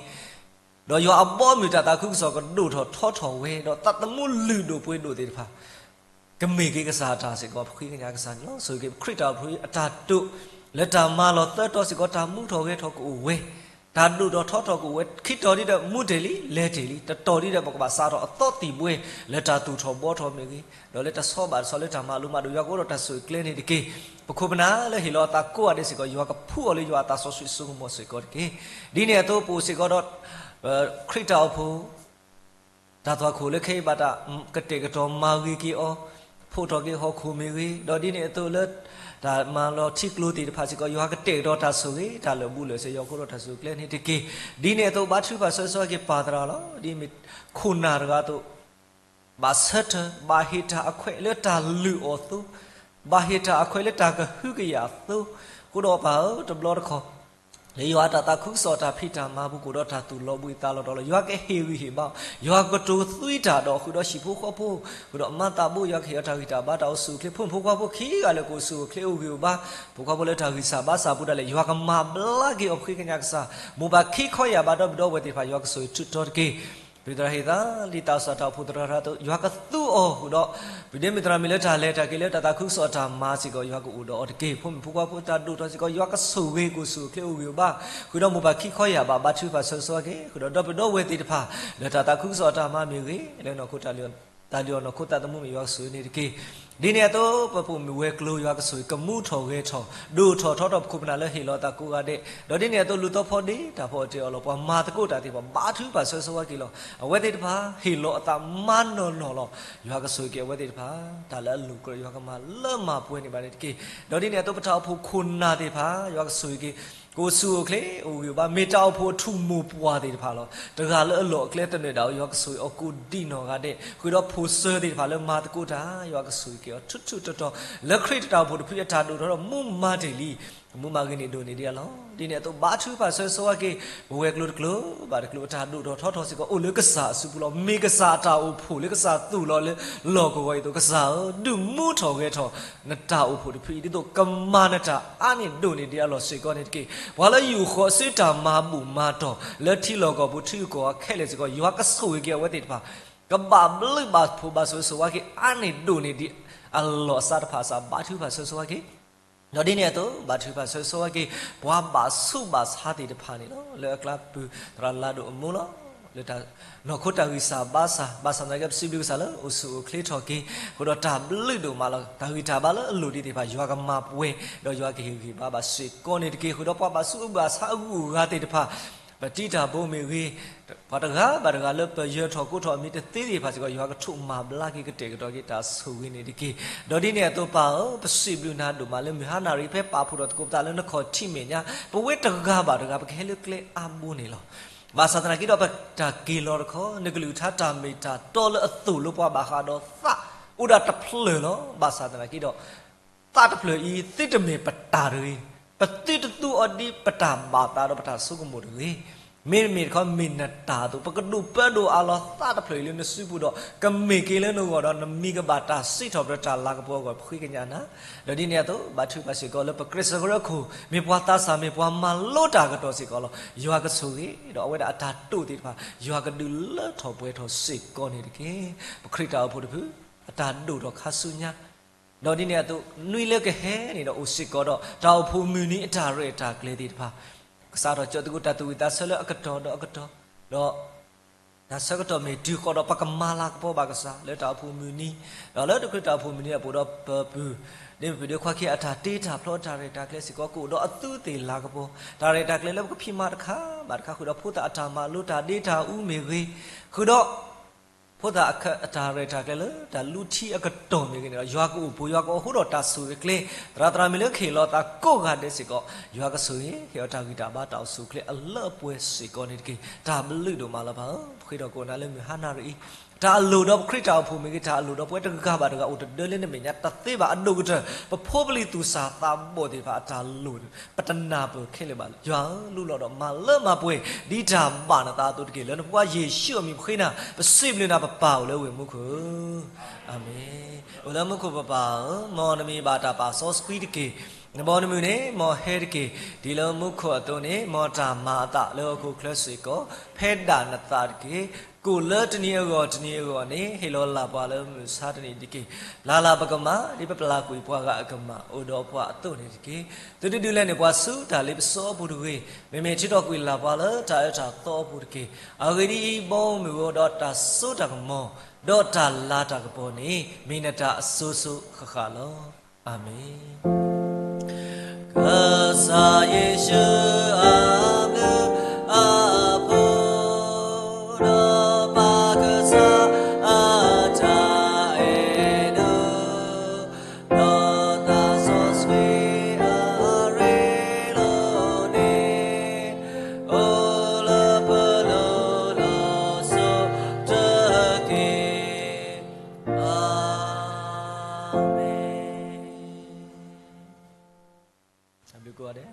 ဒီးယွၤအဘီအမုၢ်တၢ်သးခုကစီၣ်ကဒိၣ်ထီၣ်ထီထီၣ်ဝဲ, ဒီးသးသမူလုၢ်ဒိၣ်ပှ့ၤဒိၣ်သ့ၣ်တဖၣ် ကမ့ၢ်က့ၤကစၢ်အတၢ်စ့ၢ်ကီး ပဃ့ကညးကစၢ်န့ၣ်လီၤ. ဆိၣ်ဂ့ၤက့ၤပခရံာ်တၢ်အိၣ်ဖှိၣ်အံၤအတၢ်တိာ်, လၢတၢ်မၤလီၤသၢတီစ့ၢ်ကီး တၢ်မူထီၣ်ဂဲၤထီၣ်ကအိၣ်ဝဲ, တၢ်ဒိၣ်ထီၣ်ထီထီၣ်ကအိၣ်ဝဲ, ခံတီၤဒ်ဒီးမူတ့ၢ်လံ လဲၤတ့ၢ်လံ, တတီၤဒ်ဒီးပကဘၣ်စးထီၣ်အသီသံၣ်ဘှဲ လၢတၢ်သူၣ်ထီၣ်ဘှီထီၣ်မ့ၢ်ဂ့ၤ, ဒီးလၢတဆီဘၣ်တဆီလၢတၢ်မၤလိမၤဒိး ယွၤကအိၣ်ဒီးတၢ်ဆိၣ်ဂ့ၤကျဲန့ၣ်တက့ၢ်. ပခိၣ်ပနၢ်လၢဟ့ၣ်လီၤအသးကိးဂၤဒဲးစ့ၢ်ကီး ယွၤကဖှူအီၤလၢယွၤအသးစီဆှံစိကမီၤစ့ၢ်ကီးတက့ၢ်. ဒ်န့ၣ်အသိးပအိၣ်စ့ၢ်ကီးဒီး ခရံာ်တၢ်အိၣ်ဖှိၣ် တၢ်သွၣ်ခိၣ်လၢခဲအံၤဘၣ်တၢ်ကတဲာ်ကတီၤမၤဂ့ၤက့ၤအီၤ, ဖှိၣ်ထီၣ်က့ၤဟီၣ်ခိၣ်မ့ၢ်ဂ့ၤ, ဒီးဒ်န့ၣ်အသိးလၢ တၢ်မၤလီၤထံကျိသ့ၣ်တဖၣ်စ့ၢ်ကီး ယွၤကတဲာ်ကတီၤတၢ်ဆိၣ်ဂ့ၤ တၢ်လၢာ်ဘူၣ်လၢာ်စ့ၢ် ယွၤကအိၣ်ဒီးတၢ်ဆိၣ်ဂ့ၤကျဲန့ၣ်တက့ၢ်. ဒ်န့ၣ်အသိးဘါထုကဖၣ်ဆၢဂ့ၤဆၢဝါက့ၤပၢ်သရၣ်လီၤ. ဒ်မ့ၢ်ခိၣ်နၢ်တဂၤအသိး ဘၣ်ဆၢထၢၣ် ဘၣ်ဟ့ၣ်တၢ်အခွဲးလၢတၢ်လုၢ်အီၣ်သိ, ဘၣ်ဟ့ၣ်တၢ်အခွဲးလၢတၢ်ကဟုကယာ်သိ, အဃိဒီးပၢ်ဧၢ တဘျီတခီၣ် လၢယွၤအတၢ်သးခုကစီၣ်တၢ်ဖံးတၢ်မၤပူၤ ကအိၣ်ဒီးတၢ်သူၣ်လီၤဘှံးသးလီၤတီၤလီၤ. ယွၤကဟ့ၣ်ဂံၢ်ဟ့ၣ်ဘါအီၤ, ယွၤကကတိၤသွံတၢ်ဒီးဃုာ်ဒီးဟံၣ်ဖိဃီဖိ, ဃုာ်ဒီးမၤသးဘိ ယွၤကဟ့ၣ်အီၤတၢ်ဂံၢ်တၢ်ဘါ တၢ်အိၣ်ဆူၣ်အိၣ်ချ့ ဖိမုၣ်ဖိခွါဖိခံဂၤလၢာ်ကအိၣ်ဆူၣ်အိၣ်ချ့အိၣ်ဂံၢ်အိၣ်ဘါ, ဖိခွါဖိလၢတၢ်ဂံၢ်စၢ်ဘါစၢ်ပူၤဒၣ်လဲာ် ယွၤကမၤဘျါက့ၤအီၤ ပဃ့ကညးကစၢ်, မိၢ်ပၢ်ခံခီယၢ်ဘးဒီပုၢ်ဒီဝဲၢ်သ့ၣ်တဖၣ် ယွၤကဆိၣ်ဂ့ၤထုးထီတက့ၢ်. ပၢ်သရၣ်ဟ့ၣ်သးလံ တၢ်အိၣ်စီတၢ်အိၣ်ဖှိၣ်သရၣ်တဖၣ်အသိး ယွၤကသူအီၤဃုာ်ဒီး ပဒ့မုၣ်သရၣ်မုၣ်လၢတၢ်လဲၤတၢ်က့ၤလၢတၢ်သးခုကစီၣ်တၢ်မၤစ့ၢ်ကီး ယွၤကအိၣ်ဒီးအီၤတက့ၢ်. ဖိမုၣ်ဖိခွါဖိတၢ်ဒိၣ်ထီၣ်စ့ၢ်ကီး ယွၤကဆိၣ်ဂ့ၤကအိၣ်ဆူၣ်အိၣ်ချ့အိၣ်ဂံၢ်အိၣ်ဘါ, ဃုာ်ဒီးမိၢ်ပၢ်ခံခီယၢ်ဘး ဘါထုကဖၣ်ဆၢဂ့ၤဆၢဝါက့ၤ, ဃုာ်ဒီးဒီပုၢ်ဒီဝဲၢ်သ့ၣ်တဖၣ် လၢတၢ်သးခုကစီၣ်တၢ်မၤမ့ၢ်ဂ့ၤ, လၢနီၢ်ခိတၢ်လုၢ်အီၣ်နီၢ်ခိသးသမူမ့ၢ် ယွၤကဆိၣ်ဂ့ၤန့ၣ်တက့ၢ်. ဒ်န့ၣ်အသိး ပပိာ်မုၣ်ဝဲၤကျိၤ ယွၤကဆိၣ်ဂ့ၤကမူထီၣ်ဂဲၤထီၣ် ဒိၣ်ထီၣ်ထီထီၣ် ပခိၣ်ပနၢ်လၢဟ့ၣ်လီၤအသးကိးဂၤဒဲး, ဒီးဒ်န့ၣ်အသိး လူၤသီဖီဒ့ တၢ်ဖီအီၣ်တ့ၢ်အီၣ်လီၤ ပှၤမၤသကိးတၢ်သ့ၣ်တဖၣ် ဘါထုကဖၣ်ဆၢဂ့ၤဆၢဝါက့ၤလီၤ. အဝဲသ့ၣ်တဖၣ် ဟ့ၣ်လီၤအသးမၤနီၢ်နီၢ်လီၤ. ယွၤကဆိၣ်ဂ့ၤက့ၤအဝဲသ့ၣ်တဖၣ် တၢ်လၢအလိၣ်ကြၢး ယွၤကမၤလၢမၤပှဲၤန့ၢ်ဘၣ်န့ၣ်တက့ၢ်. ဒီးဒ်န့ၣ်အသိး ပတၢ်အိၣ်ဖှိၣ်ခိၣ်နၢ်သ့ၣ်တဖၣ် ယွၤကဆိၣ်ဂ့ၤက့ၤ ကအိၣ်ဆူၣ်အိၣ်ချ့ အိၣ်ဂံၢ်အိၣ်ဘါ မ့ၢ်တၢ်အိၣ်ဖှိၣ်အထူၣ်မိၢ်ပှၢ်သ့ၣ်တဖၣ်လီၤ. တဂၤလၢအလီၢ်အကျဲတနၢၤဒၣ် ယွၤကဆိၣ်ဂ့ၤအီၤကိးဒံးနီၢ်ဂၤဒဲး ဃုာ်ဒီးဖိၣ်စၢၤသ့ၣ်တဖၣ်လၢမၤသကိးတၢ် ယွၤကဆိၣ်ဂ့ၤက့ၤအီၤ ထူးထူးတီၤတီၤ လၢခရံာ်တၢ်အိၣ်ဖှိၣ်တဖုအတၢ်ဒိၣ်ထီၣ်ဒီး မူမၤတ့ၢ်လံ မူမၤဂ့ၤန့ၣ်ဒိၣ်န့ၢ်ဒံးအလီၢ်. ဒ်န့ၣ်အသိး ဘါထုကဖၣ်ဆၢဂ့ၤဆၢဝါက့ၤ ပဝဲၤကျိၤတကျိၤဘၣ်တကျိၤ အတၢ်ဒိၣ်ထီၣ်ထီထီၣ်စ့ၢ်ကီး အိၣ်လၢကစၢ်အစုပူၤလီၤ. မ့ၢ်ကစၢ်အတၢ်အိၣ်ဖှိၣ်လၢကစၢ်သူၣ်လီၤလၢလီၢ်ကဝီၤအံၤအသိး ကစၢ်ဧၢ, ဒုးမူထီၣ်ဂဲၤထီၣ် နတၢ်အိၣ်ဖှိၣ်တဖုအံၤ ဒ်သိးကမၤနတၢ်အါန့ၢ်ဒိၣ်န့ၢ်ဒံးအလီၢ်စ့ၢ်ကီးန့ၣ်တက့ၢ်. ပှၤလၢယူၢ်ဃီၤအစုတၢ်မၤဘူၣ်မၤတီၢ် လၢထံလီၢ်ကီၢ်ပူၤ ထံဂုၤကီၢ်ဂၤခဲလၢာ်စ့ၢ်ကီး ယွၤကဆိၣ်ဂ့ၤက့ၤအဝဲသ့ၣ်တဖၣ် ကဘၣ်ဘျုးဘၣ်ဖှိၣ်ဘၣ်ဆၢဂ့ၤဆၢဝါက့ၤ အါန့ၢ်ဒိၣ်န့ၢ်ဒံးအလီၢ်အစးတဖၣ်အစး ဘါထုကဖၣ်ဆၢဂ့ၤဆၢဝါက့ၤ ဒီးဒ်န့ၣ်အသိး ဘါထုကဖၣ်ဆၢဂ့ၤဆၢဝါက့ၤ ပှၤဘၣ်ဆူးဘၣ်ဆါသ့ၣ်တဖၣ်န့ၣ်လီၤ. လၢအကျါပူၤ သရၣ်လါဒိၣ်အမိၢ်လီၤ. လၢတၢ်နီၢ်ခိတၢ်ဂံၢ်စၢ်ဘါစၢ် ဘၣ်ဆၣ်သနာ်က့ ပစံးဘျုးကစၢ်လၢအိၣ်ဆူၣ်အိၣ်ချ့ထီၣ်က့ၤ ဃုာ်ဒီးတၢ်ဘျုးဒိၣ်မးလီၤ. တၢ်ဂံၢ်တၢ်ဘါလၢအလိၣ်ဒံးသ့ၣ်တဖၣ် ယွၤကမၤပှဲၤ ဒီးယွၤကဟ့ၣ်ဂံၢ်ဘါဘၣ်စ့ၢ်ကီးန့ၣ်တက့ၢ်. ဃုာ်ဒီးပှၤဘၣ်ဆူးဘၣ်ဆါအဂုၤအဂၤသ့ၣ်တဖၣ် ပတံၤတၢ်ဘိမ့ၢ်ဂ့ၤ ပှၤတဂၤဘၣ်တဂၤလၢပယၢၤထီၣ်ကိးထီၣ်အမံၤတသ့သ့ၣ်တဖၣ်စ့ၢ်ကီး ယွၤကထိးမၤဘျါက့ၤကတဲာ်ကတီၤက့ၤတၢ်ဆိၣ်ဂ့ၤန့ၣ်တက့ၢ်. ဒီးဒ်န့ၣ်အသိးပၢ်ဧၢ ပစံးဘျုးနၤဒိၣ်မးလၢမုၢ်ဟါနၣ်ရံၣ် ဖဲပာ်ဖှိၣ်ထီၣ်သကိးပသးလၢနခီၣ်ထံးမဲာ်ညါ ပဝဲတဂၤဘၣ်တဂၤ ပကဟဲလၢကျဲအါဘိန့ၣ်လီၤ. ဘၣ်ဆၣ်သနာ်က့ဒီး ပတၢ်က့ၤလီၤတခီ နကလုၢ်ကထါတၢ်မ့ၢ်တၢ်တီလၢအသိၣ်လိပှၤဘၣ်ဃးဒီးသး အိၣ်ဒၣ်တဖျၢၣ်လီၤ. ဘၣ်ဆၣ်သနာ်က့ဒီး သးတဖျၢၣ်အံၤ သုတမ့ၢ်ပတၢ်တဂ့ၤ, ပသုတသူအီၤဒ်ပတၢ်ဘၣ်သးဒီးပတၢ်ဆိကမိၣ်တဂ့ၤ. မ့တမ့ၢ်တခီ မ့ၢ်နတၢ်အသိး ပကဒိၣ်ပၢဒိၣ်အးလီၤသးတဖျၢၣ်အံၤလၢနစုပူၤဒီး ကမ့ၢ်က့ၤလၢနဂီၢ်ဒီး နမံၤကဘၣ်တၢ်စံးထီၣ်ပတြၢၤတၢ်လၤကပီၤအဂီၢ် ပဃ့ကညးနၤ. ဒီးဒ်န့ၣ်အသိး ဘါထုကဖၣ်စ့ၢ်ကီးလၢပကြၢးစၢးကရၢခိၣ် မ့ၢ်ပှၤသးစၢ် မ့ၢ်ပှၤမၤလိတၢ်အကတီၢ်စ့ၢ်ကီးလီၤ. ယွၤကဆိၣ်ဂ့ၤ ဒီးအဝဲဒၣ်အတၢ်တိာ်သ့ၣ်တဖၣ် ယွၤကဒုးလၢထီၣ်ပှဲၤထီၣ်စ့ၢ်ကီးန့ၣ်တက့ၢ်. ပခရံာ်တၢ်အိၣ်ဖှိၣ်တဖု အတၢ်ဒိၣ်ထီၣ်ခါဆူညါ ဒီးဒ်န့ၣ်အသိး နွံလၢကဟဲန့ၣ်ဒီးအိၣ်စ့ၢ်ကီးဒီး တၢ်အိၣ်ဖှိၣ်မုၢ်နံၤအတၢ်ရဲၣ်တၢ်ကျဲၤသ့ၣ်တဖၣ် ကစးထီၣ်ကၠီၣ်သကုၤတၢ်သူၣ်ဝံၣ်သးဆၢလၢအကတီၢ်ဒီးအကတီၢ်, ဒီး တၢ်ဆၢကတီၢ်မ့ၢ်တုၤဃီးဒီး ပကမၤလၤကပီၤဘၣ်ကစၢ် လၢတၢ်အိၣ်ဖှိၣ်မုၢ်နံၤ, ဒီးလၢတချုးတၢ်အိၣ်ဖှိၣ်မုၢ်နံၤအပူၤဒီး ပပုၢ် ဒ့မုၣ်ဒ့ခွါခံဂၤအတၢ်တ့တၢ်ဖျီတၢ်ရဲၣ်တၢ်ကျဲၤစ့ၢ်ကီး ကအိၣ်ဒီးအသူးသ့ၣ်လၤကပီၤ တၢ်ရဲၣ်တၢ်ကျဲၤလၢပကဖံးမၤတခါဘၣ်တခါ ဃုာ်ဒီးဖိသၣ်အတၢ်မၤလိတၢ်ဒ့တၢ်အူမ့ၢ်ဂ့ၤ, ဃုာ်ဒီး ဖိသၣ်အတၢ်ရဲၣ်တၢ်ကျဲၤလၢတၢ်လူထံအကတီၢ်မ့ၢ်ဂ့ၤန့ၣ်ဒီး ယွၤကအိၣ်ပိၤ ယွၤကအိၣ်ဃုာ်ဒီးတၢ်ဆိၣ်ဂ့ၤကျဲ သရၣ်သရၣ်မုၣ်လၢကဟ့ၣ်လီၤသးကိးဂၤဒဲးစ့ၢ်ကီး ယွၤကဆိၣ်ဂ့ၤ ဟ့ၣ်အီၤတၢ်ဂံၢ်တၢ်ဘါတၢ်အိၣ်ဆူၣ်အိၣ်ချ့အလၢအပှဲၤစ့ၢ်ကီးန့ၣ်တက့ၢ်. တၢ်ဘျုးဒိၣ်မးလီၤပၢ်ဧၢ, ပဃ့ထီၣ်ကိးနၤလၢမုၢ်ဟါနၣ်ရံၣ်အံၤ တၢ်အလိၣ်ဒီးပခရံာ်တၢ်အိၣ်ဖှိၣ်မ့ၢ်ဂ့ၤ တၢ်အလိၣ်ဒီးပဝဲတဂၤဘၣ်တဂၤအိၣ်တဒၢလၢနမဲာ်ညါတသ့ဘၣ် အဒိၣ်ကတၢၢ် ပဖိပလံၤသူၣ်စၢ်သးဘီၣ်သ့ၣ်တဖၣ်အတၢ်လိၣ် ပတနၢ်ပၢၢ်ခဲလၢာ်ဘၣ်. ယွၤဧၢ လူလီၤဒီးမၤလၢမၤပှဲၤ ဒ်တၢ်ဘၣ်နသးအသိးတက့ၢ်. လၢနဖိခွါယ့ၣ်ၡူးအမံၤပဃ့နၤ, ပစံးဘျုးနၤပပၢ်အိၣ်လၢဝ့ၢ်မူခိၣ်ဧၢ, အၤမ့ၣ်. အိၣ်လၢမူခိၣ်ပပၢ်ဧၢ, မ်နမံၤဘၣ်တၢ်ပာ်စီဆှံတက့ၢ်. နဘီနမုၢ်န့ၣ် မ်ဟဲတက့ၢ်. ဒ်လၢမူခိၣ်အသိးန့ၣ် မ်တၢ်မၤအသးလၢဟီၣ်ခိၣ်ချၢစ့ၢ်ကီး ဖဲဒၣ်နသးတက့ၢ်. ကိၣ်လၢတနံၤအဂီၢ်တနံၤအဂီၢ်န့ၣ် ဟ့ၣ်လီၤလၢ်ပှၤလၢမုၢ်ဆါတနံၤတက့ၢ်. လၢ်လၢ်ပကမၣ် ဒ်ပပျၢ်ကွံာ်ပှၤဂၤအကမၣ် အိၣ်ဒီးပှၤအသိးန့ၣ်တက့ၢ်. သုတဒုးလဲန့ၢ်ပှၤဆူတၢ်လ့ပစီအပူၤတဂ့ၤ, မ့မ့ၢ်ထုးထီၣ်ကွံာ်လၢ်ပှၤလၢတၢ်အၢတၢ်သီအပူၤတက့ၢ်. အဂ့ၢ်ဒ်အံၤ, ဘီမုၢ်ဧၢ, ဒီးတၢ်စိတၢ်ကမီၤ, ဒီးတၢ်လၤတၢ်ကပီၤန့ၣ် မ့ၢ်နတၢ်အစိၤစိၤဃၣ်ဃၣ်လီၤ. အၤမ့ၣ်. ကစၢ်ယ့ၣ်ၡူးအဘျုးအဖှိၣ် ဒီးပၢ်ကစၢ်အတၢ်အဲၣ်ဒိး ဒီးသးစီဆှံအရ့လိာ်န့ၣ် အိၣ်လၢပလိၤလီၤစိၤတက့ၢ်. အၤမ့ၣ်. တၢ်ဘျုးကိးဂၤဒဲး.